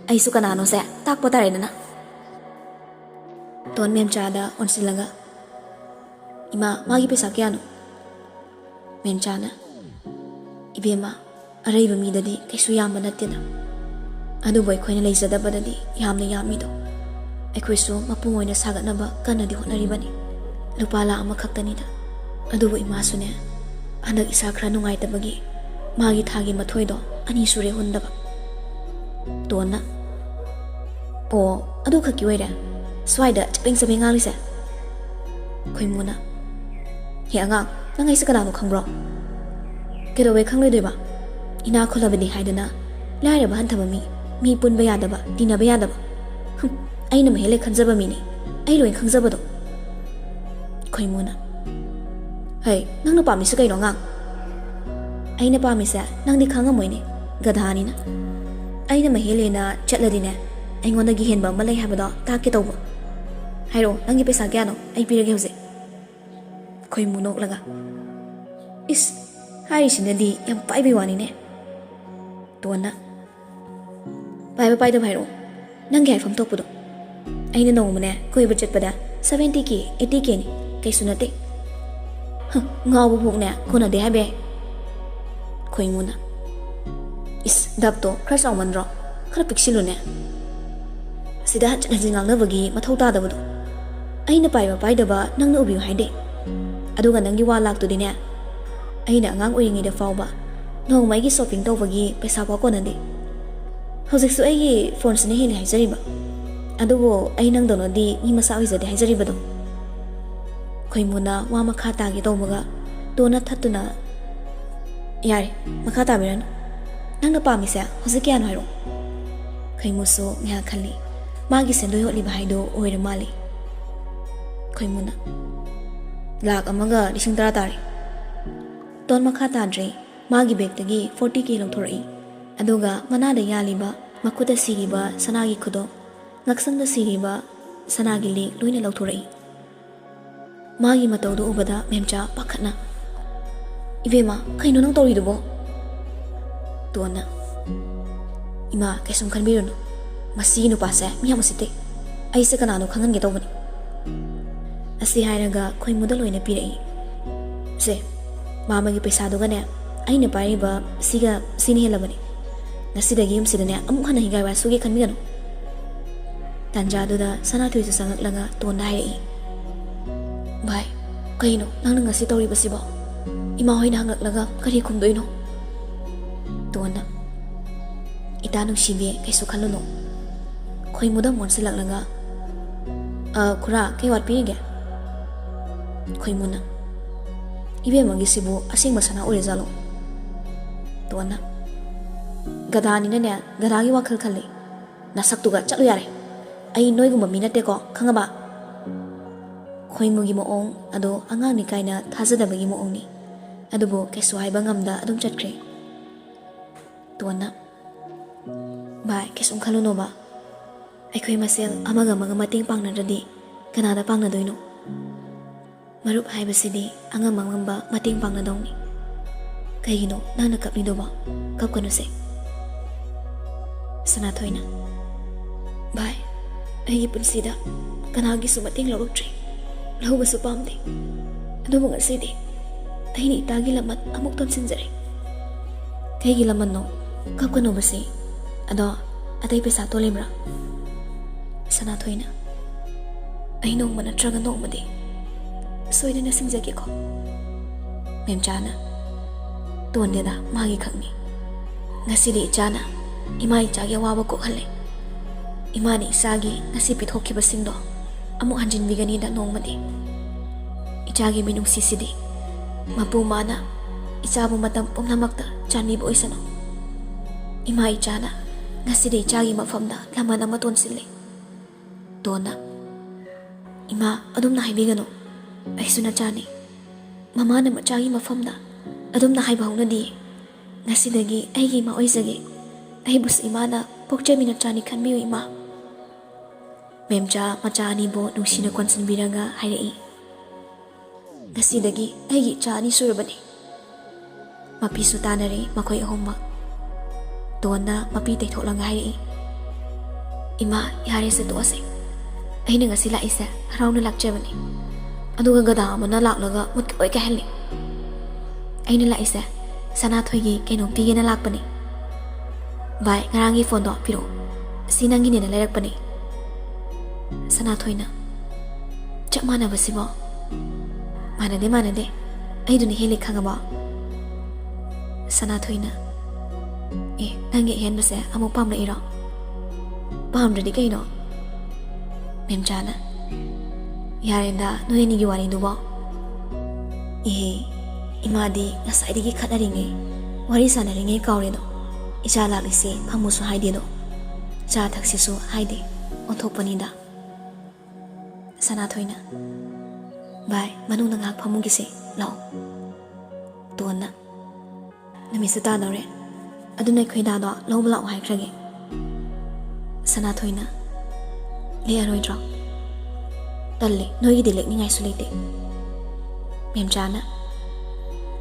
ꯑꯩꯁꯨ ꯀꯅꯥꯅꯣꯁꯦ ꯇꯥꯛꯄ ꯇꯥꯔꯦꯗꯅ꯫" ꯇꯣꯟ ꯃꯦꯝꯆꯥꯗ ꯑꯣꯟꯁꯤꯜꯂꯒ, "ꯏꯃꯥ, ꯃꯥꯒꯤ ꯄꯩꯁꯥ ꯀꯌꯥꯅꯣ?" ꯃꯦꯝꯆꯥꯅ, "ꯏꯕꯦꯝꯃ, ꯑꯔꯩꯕ ꯃꯤꯗꯗꯤ ꯀꯩꯁꯨ ꯌꯥꯝꯕ ꯅꯠꯇꯦꯗ꯫ ꯑꯗꯨꯕꯨ ꯑꯩꯈꯣꯏꯅ ꯂꯩꯖꯗꯕꯗꯗꯤ ꯌꯥꯝꯅ ꯌꯥꯝꯃꯤꯗꯣ꯫ ꯑꯩꯈꯣꯏꯁꯨ ꯃꯄꯨꯡ ꯑꯣꯏꯅ ꯁꯥꯒꯠꯅꯕ ꯀꯟꯅꯗꯤ ꯍꯣꯠꯅꯔꯤꯕꯅꯤ꯫ ꯂꯨꯄꯥ ꯂꯥꯈ ꯑꯃꯈꯛꯇꯅꯤꯗ꯫ ꯑꯗꯨꯕꯨ ꯏꯃꯥꯁꯨꯅꯦ, ꯍꯟꯗꯛ ꯏꯁꯥ ꯈꯔ ꯅꯨꯡꯉꯥꯏꯇꯕꯒꯤ ꯃꯥꯒꯤ ꯊꯥꯒꯤ ꯃꯊꯣꯏꯗꯣ ꯑꯅꯤ ꯁꯨꯔꯦ ꯍꯨꯟꯗꯕ꯫" ꯇꯣꯟꯅ, "ꯑꯣ, ꯑꯗꯨ ꯈꯛꯀꯤ ꯑꯣꯏꯔꯦ? ꯁ꯭ꯋꯥꯏꯗ ꯆꯕꯦꯡ ꯆꯕꯦꯡ ꯉꯥꯡꯂꯤꯁꯦ? ꯈꯣꯏꯃꯨꯅ, "ꯍꯦ ꯑꯉꯥꯡ, ꯅꯪ ꯑꯩꯁꯦ ꯀꯅꯥꯅꯣ ꯈꯪꯕ꯭ꯔꯣ?" "ꯀꯩꯗꯧꯕꯩ ꯈꯪꯂꯣꯏꯗꯣꯏꯕ? ꯏꯅꯥꯛ ꯈꯨꯜꯂꯕꯅꯤ ꯍꯥꯏꯗꯅ ꯂꯥꯏꯔꯕ ꯍꯟꯊꯕ ꯃꯤ, ꯃꯤ ꯄꯨꯟꯕ ꯌꯥꯗꯕ, ꯇꯤꯟꯅꯕ ꯌꯥꯗꯕ꯫ ꯍꯨꯝ, ꯑꯩꯅ ꯃꯍꯦꯜꯂꯦ ꯈꯟꯖꯕ ꯃꯤꯅꯤ, ꯑꯩ ꯂꯣꯏ ꯈꯪꯖꯕꯗꯣ꯫" ꯈꯣꯏꯃꯨꯅ, "ꯍꯩ, ꯅꯪꯅ ꯄꯥꯝꯃꯤꯁꯤ ꯀꯩꯅꯣ ꯑꯉꯥꯡ?" "ꯑꯩꯅ ꯄꯥꯝꯃꯤꯁꯦ ꯅꯪꯗꯤ ꯈꯪꯉꯝꯃꯣꯏꯅꯦ, ꯒꯙꯥꯅꯤꯅ꯫ ꯑꯩꯅ ꯃꯍꯦꯜꯂꯦꯅ ꯆꯠꯂꯗꯤꯅꯦ, ꯑꯩꯉꯣꯟꯗꯒꯤ ꯍꯦꯟꯕ ꯑꯃ ꯂꯩ ꯍꯥꯏꯕꯗꯣ ꯇꯥꯛꯀꯦ ꯇꯧꯕ꯫ ꯍꯥꯏꯔꯛꯑꯣ, ꯅꯪꯒꯤ ꯄꯩꯁꯥ ꯀꯌꯥꯅꯣ? ꯑꯩ ꯄꯤꯔꯒꯦ ꯍꯧꯖꯤꯛ꯫" ꯈꯣꯏꯃꯨ ꯅꯣꯛꯂꯒ, "ꯏꯁ, ꯍꯥꯏꯔꯤꯁꯤꯅꯗꯤ ꯌꯥꯝ ꯄꯥꯏꯕꯩ ꯋꯥꯅꯤꯅꯦ꯫" ꯇꯣꯟꯅ, "ꯄꯥꯏꯕ ꯄꯥꯏꯗꯕ ꯍꯥꯏꯔꯛꯑꯣ, ꯅꯪꯒꯤ ꯍꯥꯏꯐꯝ ꯊꯣꯛꯄꯗꯣ꯫ ꯑꯩꯅ ꯅꯣꯡꯃꯅꯦ ꯀꯣꯏꯕ ꯆꯠꯄꯗ seventy K, eighty K ꯅꯤ, ꯀꯩꯁꯨ ꯅꯠꯇꯦ꯫" "ꯍ, ꯉꯥꯎꯕ ꯐꯥꯎꯅꯦ ꯀꯣꯟꯅꯗꯦ ꯍꯥꯏꯕ ꯌꯥꯏ꯫" ꯈꯣꯏꯃꯨꯅ, "ꯏꯁ, ꯗꯞꯇꯣ ꯈꯔ ꯆꯥꯎꯃꯟꯗ꯭ꯔꯣ? ꯈꯔ ꯄꯤꯛꯁꯤꯜꯂꯨꯅꯦ꯫ ꯑꯁꯤꯗ ꯍꯟꯖꯤꯟ ꯍꯟꯖꯤꯟ ꯉꯥꯡꯅꯕꯒꯤ ꯃꯊꯧ ꯇꯥꯗꯕꯗꯣ꯫ ꯑꯩꯅ ꯄꯥꯏꯕ ꯄꯥꯏꯗꯕ ꯅꯪꯅ ꯎꯕꯤꯌꯨ ꯍꯥꯏꯗꯦ꯫ ꯑꯗꯨꯒ ꯅꯪꯒꯤ ꯋꯥ ꯂꯥꯛꯇꯨꯗꯤꯅꯦ, ꯑꯩꯅ ꯑꯉꯥꯡ ꯑꯣꯏꯔꯤꯉꯩꯗ ꯐꯥꯎꯕ ꯅꯣꯡꯃ ꯑꯩꯒꯤ shopping ꯇꯧꯕꯒꯤ ꯄꯩꯁꯥ ꯐꯥꯎ ꯀꯣꯟꯅꯗꯦ꯫ ꯍꯧꯖꯤꯛꯁꯨ ꯑꯩꯒꯤ phoneꯁꯤꯅ ꯍꯦꯜꯂꯤ ꯍꯥꯏꯖꯔꯤꯕ꯫ ꯑꯗꯨꯕꯨ ꯑꯩ ꯅꯪꯗꯧꯅꯗꯤ ꯃꯤ ꯃꯆꯥ ꯑꯣꯏꯖꯗꯦ ꯍꯥꯏꯖꯔꯤꯕꯗꯣ꯫" ꯈꯣꯏꯃꯨꯅ ꯋꯥ ꯃꯈꯥ ꯇꯥꯒꯦ ꯇꯧꯕꯒ ꯇꯣꯟꯅ ꯊꯠꯇꯨꯅ, "ꯌꯥꯔꯦ, ꯃꯈꯥ ꯇꯥꯕꯤꯔꯅꯨ꯫ ꯅꯪꯅ ꯄꯥꯝꯃꯤꯁꯦ ꯍꯧꯖꯤꯛ ꯀꯌꯥꯅꯣ ꯍꯥꯏꯔꯛꯑꯣ꯫" ꯈꯣꯏꯃꯨꯁꯨ ꯉꯥꯏꯍꯥꯛ ꯈꯜꯂꯤ꯫ ꯃꯥꯒꯤ ꯁꯦꯟꯗꯣꯏ ꯍꯣꯠꯂꯤꯕ ꯍꯥꯏꯗꯣ ꯑꯣꯏꯔ ꯃꯥꯜꯂꯤ꯫ ꯈꯣꯏꯃꯨꯅ, "ꯂꯥꯛ ꯑꯃꯒ ꯂꯤꯁꯤꯡ ꯇꯔꯥ ꯇꯥꯔꯦ꯫" ꯇꯣꯟ ꯃꯈꯥ ꯇꯥꯗ꯭ꯔꯦ꯫ ꯃꯥꯒꯤ bagꯇꯒꯤ forty K ꯂꯧꯊꯣꯔꯛꯏ꯫ ꯑꯗꯨꯒ ꯃꯅꯥꯗ ꯌꯥꯜꯂꯤꯕ, ꯃꯈꯨꯠꯇ ꯁꯤꯔꯤꯕ ꯁꯅꯥꯒꯤ ꯈꯨꯗꯣꯞ, ꯉꯛꯁꯝꯗ ꯁꯤꯔꯤꯕ ꯁꯅꯥꯒꯤ ꯂꯤꯛ ꯂꯣꯏꯅ ꯂꯧꯊꯣꯔꯛꯏ꯫ ꯃꯥꯒꯤ ꯃꯇꯧꯗꯨ ꯎꯕꯗ ꯃꯦꯝꯆꯥ ꯄꯥꯈꯠꯅ, "ꯏꯕꯦꯝꯃ, ꯀꯩꯅꯣ ꯅꯪ ꯇꯧꯔꯤꯗꯨꯕꯣ?" ꯇꯣꯟꯅ, "ꯏꯃꯥ, ꯀꯩꯁꯨꯝ ꯈꯟꯕꯤꯔꯨꯅꯨ꯫ ꯃꯁꯤꯒꯤ ꯅꯨꯄꯥꯁꯦ ꯃꯤ ꯌꯥꯝ ꯎꯁꯤꯠꯇꯦ꯫ ꯑꯩꯁꯦ ꯀꯅꯥꯅꯣ ꯈꯪꯍꯟꯒꯦ ꯇꯧꯕꯅꯤ꯫" ꯑꯁꯤ ꯍꯥꯏꯔꯒ ꯈꯣꯏꯃꯨꯗ ꯂꯣꯏꯅ ꯄꯤꯔꯛꯏ꯫ "ꯁꯦ, ꯃꯥꯃꯒꯤ ꯄꯩꯁꯥꯗꯨꯒꯅꯦ, ꯑꯩꯅ ꯄꯥꯏꯔꯤꯕ ꯁꯤꯒ ꯁꯤꯅ ꯍꯦꯜꯂꯕꯅꯤ꯫ ꯉꯁꯤꯗꯒꯤ ꯌꯨꯝꯁꯤꯗꯅꯦ ꯑꯃꯨꯛ ꯍꯟꯅ ꯍꯤꯡꯒꯥꯏ ꯋꯥꯏ ꯁꯨꯒꯦ ꯈꯟꯕꯤꯒꯅꯨ꯫" ꯇꯥꯟꯖꯥꯗꯨꯗ ꯁꯅꯥꯊꯣꯏꯁꯨ ꯆꯪꯉꯛꯂꯒ ꯇꯣꯟꯗ ꯍꯥꯏꯔꯛꯏ, "ꯚꯥꯏ, ꯀꯩꯅꯣ ꯅꯪꯅ ꯉꯁꯤ ꯇꯧꯔꯤꯕꯁꯤꯕꯣ? ꯏꯃꯥ ꯍꯣꯏꯅ ꯍꯪꯂꯛꯂꯒ ꯀꯔꯤ ꯈꯨꯝꯗꯣꯏꯅꯣ?" ꯇꯣꯟꯅ, "ꯏꯇꯥ ꯅꯨꯡꯁꯤꯕꯤ, ꯀꯩꯁꯨ ꯈꯜꯂꯨꯅꯨ꯫" ꯈꯣꯏꯃꯨꯗ ꯃꯣꯟꯁꯤꯜꯂꯛꯂꯒ, ꯑ, ꯈꯨꯔꯥ, ꯀꯩ ꯋꯥꯠꯄꯤꯔꯤꯒꯦ? ꯈꯣꯏꯃꯨꯅ, "ꯏꯕꯦꯝꯃꯒꯤꯁꯤꯕꯨ ꯑꯁꯦꯡꯕ ꯁꯅꯥ ꯑꯣꯏꯔꯖꯥꯠꯂꯣ?" ꯇꯣꯟꯅ, "ꯒꯙꯥꯅꯤꯅꯅꯦ, ꯒꯙꯥꯒꯤ ꯋꯥꯈꯜ ꯈꯜꯂꯤ꯫ ꯅꯁꯛꯇꯨꯒ ꯆꯠꯂꯨ ꯌꯥꯔꯦ꯫ ꯑꯩ ꯅꯣꯏꯒꯨꯝꯕ ꯃꯤ ꯅꯠꯇꯦꯀꯣ, ꯈꯪꯉꯕ?" ꯈꯣꯏꯃꯨꯒꯤ ꯃꯑꯣꯡ ꯑꯗꯣ ꯑꯉꯥꯡꯅꯤ ꯀꯥꯏꯅ ꯊꯥꯖꯗꯕꯒꯤ ꯃꯑꯣꯡꯅꯤ꯫ ꯑꯗꯨꯕꯨ ꯀꯩꯁꯨ ꯍꯥꯏꯕ ꯉꯝꯗ ꯑꯗꯨꯝ ꯆꯠꯈ꯭ꯔꯦ꯫ ꯇꯣꯟꯅ, "ꯚꯥꯏ, ꯀꯩꯁꯨꯝ ꯈꯜꯂꯨꯅꯣꯕ꯫ ꯑꯩꯈꯣꯏ ꯃꯁꯦꯜ ꯑꯃꯒ ꯑꯃꯒ ꯃꯇꯦꯡ ꯄꯥꯡꯅꯗ꯭ꯔꯗꯤ ꯀꯅꯥꯗ ꯄꯥꯡꯅꯗꯣꯏꯅꯣ? ꯃꯔꯨꯞ ꯍꯥꯏꯕꯁꯤꯗꯤ ꯑꯉꯝ ꯑꯉꯝꯕ ꯃꯇꯦꯡ ꯄꯥꯡꯅꯗꯧꯅꯤ꯫ ꯀꯩꯒꯤꯅꯣ ꯅꯪꯅ ꯀꯞꯂꯤꯗꯨꯕꯣ? ꯀꯞꯀꯅꯨꯁꯦ꯫" ꯁꯅꯥꯊꯣꯏꯅ, "ꯚꯥꯏ, ꯑꯩꯒꯤ ꯄꯨꯟꯁꯤꯗ ꯀꯅꯥꯒꯤꯁꯨ ꯃꯇꯦꯡ ꯂꯧꯔꯛꯇ꯭ꯔꯤ, ꯂꯧꯕꯁꯨ ꯄꯥꯝꯗꯦ꯫ ꯑꯗꯨꯕꯨ ꯉꯁꯤꯗꯤ ꯑꯩꯅ ꯏꯇꯥꯒꯤ ꯂꯃꯟ ꯑꯃꯨꯛ ꯇꯣꯟꯁꯤꯟꯖꯔꯦ꯫" "ꯀꯩꯒꯤ ꯂꯃꯟꯅꯣ? ꯀꯞꯀꯅꯣꯕꯁꯦ꯫ ꯑꯗꯣ ꯑꯇꯩ ꯄꯩꯁꯥ ꯇꯣꯜꯂꯤꯕ꯭ꯔꯥ?" ꯁꯅꯥꯊꯣꯏꯅ, "ꯑꯩ ꯅꯣꯡꯃ ꯅꯠꯇ꯭ꯔꯒ ꯅꯣꯡꯃꯗꯤ ꯁꯣꯏꯗꯅ ꯁꯤꯡꯖꯒꯦꯀꯣ꯫" ꯃꯦꯝꯆꯥꯅ, "ꯇꯣꯟꯗꯦꯗ, ꯃꯥꯒꯤ ꯈꯛꯅꯤ꯫ ꯉꯁꯤꯗꯤ ꯏꯆꯥꯅ ꯏꯃꯥ ꯏꯆꯥꯒꯤ ꯑꯋꯥꯕ ꯀꯣꯛꯍꯜꯂꯦ꯫ ꯏꯃꯥꯅ ꯏꯆꯥꯒꯤ ꯉꯁꯤ ꯄꯤꯊꯣꯛꯈꯤꯕꯁꯤꯡꯗꯣ ꯑꯃꯨꯛ ꯍꯟꯖꯤꯟꯕꯤꯒꯅꯤꯗ ꯅꯣꯡꯃꯗꯤ꯫ ꯏꯆꯥꯒꯤ ꯃꯤꯅꯨꯡꯁꯤꯁꯤꯗꯤ ꯃꯄꯨ ꯃꯥꯅ ꯏꯆꯥꯕꯨ ꯃꯇꯝ ꯄꯨꯝꯅꯃꯛꯇ ꯆꯥꯟꯕꯤꯕ ꯑꯣꯏꯁꯅꯨ꯫ ꯏꯃꯥ ꯏꯆꯥꯅ ꯉꯁꯤꯗꯤ ꯏꯆꯥꯒꯤ ꯃꯐꯝꯗ ꯂꯃꯟ ꯑꯃ ꯇꯣꯟꯁꯤꯜꯂꯦ꯫" ꯇꯣꯟꯅ, "ꯏꯃꯥ, ꯑꯗꯨꯝꯅ ꯍꯥꯏꯕꯤꯒꯅꯨ꯫ ꯑꯩꯁꯨ ꯅꯆꯥꯅꯤ꯫ ꯃꯃꯥꯅ ꯃꯆꯥꯒꯤ ꯃꯐꯝꯗ ꯑꯗꯨꯝꯅ ꯍꯥꯏꯕ ꯍꯧꯅꯗꯤꯌꯦ꯫ ꯉꯁꯤꯗꯒꯤ ꯑꯩꯒꯤ ꯏꯃꯥ ꯑꯣꯏꯖꯒꯦ꯫ ꯑꯩꯕꯨꯁꯨ ꯏꯃꯥꯅ ꯄꯣꯛꯆꯕꯤ ꯅꯆꯥꯅꯤ ꯈꯟꯕꯤꯌꯨ, ꯏꯃꯥ꯫" ꯃꯦꯝꯆꯥ ꯃꯆꯥ ꯑꯅꯤꯕꯨ ꯅꯨꯡꯁꯤꯅ ꯀꯣꯟꯁꯤꯟꯕꯤꯔꯒ ꯍꯥꯏꯔꯛꯏ, "ꯉꯁꯤꯗꯒꯤ ꯑꯩꯒꯤ ꯏꯆꯥ ꯑꯅꯤ ꯁꯨꯔꯕꯅꯤ꯫" ꯃꯄꯤꯁꯨ ꯇꯥꯅꯔꯦ ꯃꯈꯣꯏ ꯑꯍꯨꯝꯃꯛ꯫ ꯇꯣꯟꯅ ꯃꯄꯤ ꯇꯩꯊꯣꯛꯂꯒ ꯍꯥꯏꯔꯛꯏ, "ꯏꯃꯥ, ꯌꯥꯔꯦꯁꯦ, ꯇꯣꯛꯑꯁꯦ꯫ ꯑꯩꯅ ꯉꯁꯤ ꯂꯥꯛꯏꯁꯦ ꯍꯔꯥꯎꯅ ꯂꯥꯛꯆꯕꯅꯤ, ꯑꯗꯨꯒ ꯒꯙꯥ ꯑꯃꯅ ꯂꯥꯛꯂꯒ ꯃꯨꯠꯀ ꯂꯣꯏ ꯀꯥꯏꯍꯜꯂꯤ꯫ ꯑꯩꯅ ꯂꯥꯛꯏꯁꯦ ꯁꯅꯥꯊꯣꯏꯒꯤ ꯀꯩꯅꯣꯝ ꯄꯤꯒꯦꯅ ꯂꯥꯛꯄꯅꯤ꯫ ꯚꯥꯏ, ꯉꯔꯥꯡꯒꯤ ꯐꯣꯟꯗꯣ ꯄꯤꯔꯛꯑꯣ꯫ ꯁꯤ ꯅꯪꯒꯤꯅꯦꯅ ꯂꯩꯔꯛꯄꯅꯤ꯫" ꯁꯅꯥꯊꯣꯏꯅ, "ꯆꯞ ꯃꯥꯟꯅꯕꯁꯤꯕꯣ?" "ꯃꯥꯟꯅꯗꯦ, ꯃꯥꯟꯅꯗꯦ꯫ ꯑꯩꯗꯨꯅ ꯍꯦꯜꯂꯤ, ꯈꯪꯉꯕꯣ?" ꯁꯅꯥꯊꯣꯏꯅ, "ꯑꯦ, ꯅꯪꯒꯤ ꯑꯍꯦꯟꯕꯁꯦ ꯑꯃꯨꯛ ꯄꯥꯝꯂꯛꯏꯔꯣ?" "ꯄꯥꯝꯗ꯭ꯔꯗꯤ ꯀꯩꯅꯣ?" ꯃꯦꯝꯆꯥꯅ, "ꯌꯥꯔꯦꯗ, ꯅꯣꯏ ꯑꯅꯤꯒꯤ ꯋꯥꯔꯤꯗꯨꯕꯣ꯫ ꯏꯍꯦ, ꯏꯃꯥꯗꯤ ꯉꯁꯥꯏꯗꯒꯤ ꯈꯠꯅꯔꯤꯉꯩ, ꯋꯥꯔꯤ ꯁꯥꯟꯅꯔꯤꯉꯩ ꯀꯥꯎꯔꯦꯗꯣ꯫ ꯏꯆꯥ ꯂꯥꯛꯂꯤꯁꯦ ꯐꯝꯃꯨꯁꯨ ꯍꯥꯏꯗꯦꯗꯣ, ꯆꯥ ꯊꯛꯁꯤꯁꯨ ꯍꯥꯏꯗꯦ, ꯑꯣꯟꯊꯣꯛꯄꯅꯤꯗ꯫" ꯁꯅꯥꯊꯣꯏꯅ, "ꯚꯥꯏ, ꯃꯅꯨꯡꯗ ꯉꯥꯏꯍꯥꯛ ꯐꯝꯃꯨꯒꯤꯁꯦ, ꯂꯥꯛꯑꯣ꯫" ꯇꯣꯟꯅ, "ꯅꯨꯃꯤꯠꯁꯨ ꯇꯥꯗꯧꯔꯦ, ꯑꯗꯨꯅ ꯑꯩꯈꯣꯏ ꯗꯥꯗꯣ ꯂꯧꯕ ꯂꯥꯛꯑꯣ ꯍꯥꯏꯈ꯭ꯔꯒꯦ꯫" ꯁꯅꯥꯊꯣꯏꯅ, "ꯂꯦꯛꯑꯔꯣꯏꯗ꯭ꯔꯣ?" "ꯇꯜꯂꯦ, ꯅꯣꯏꯒꯤꯗꯤ ꯂꯦꯛꯅꯤꯡꯉꯥꯏꯁꯨ ꯂꯩꯇꯦ꯫" ꯃꯦꯝꯆꯥꯅ,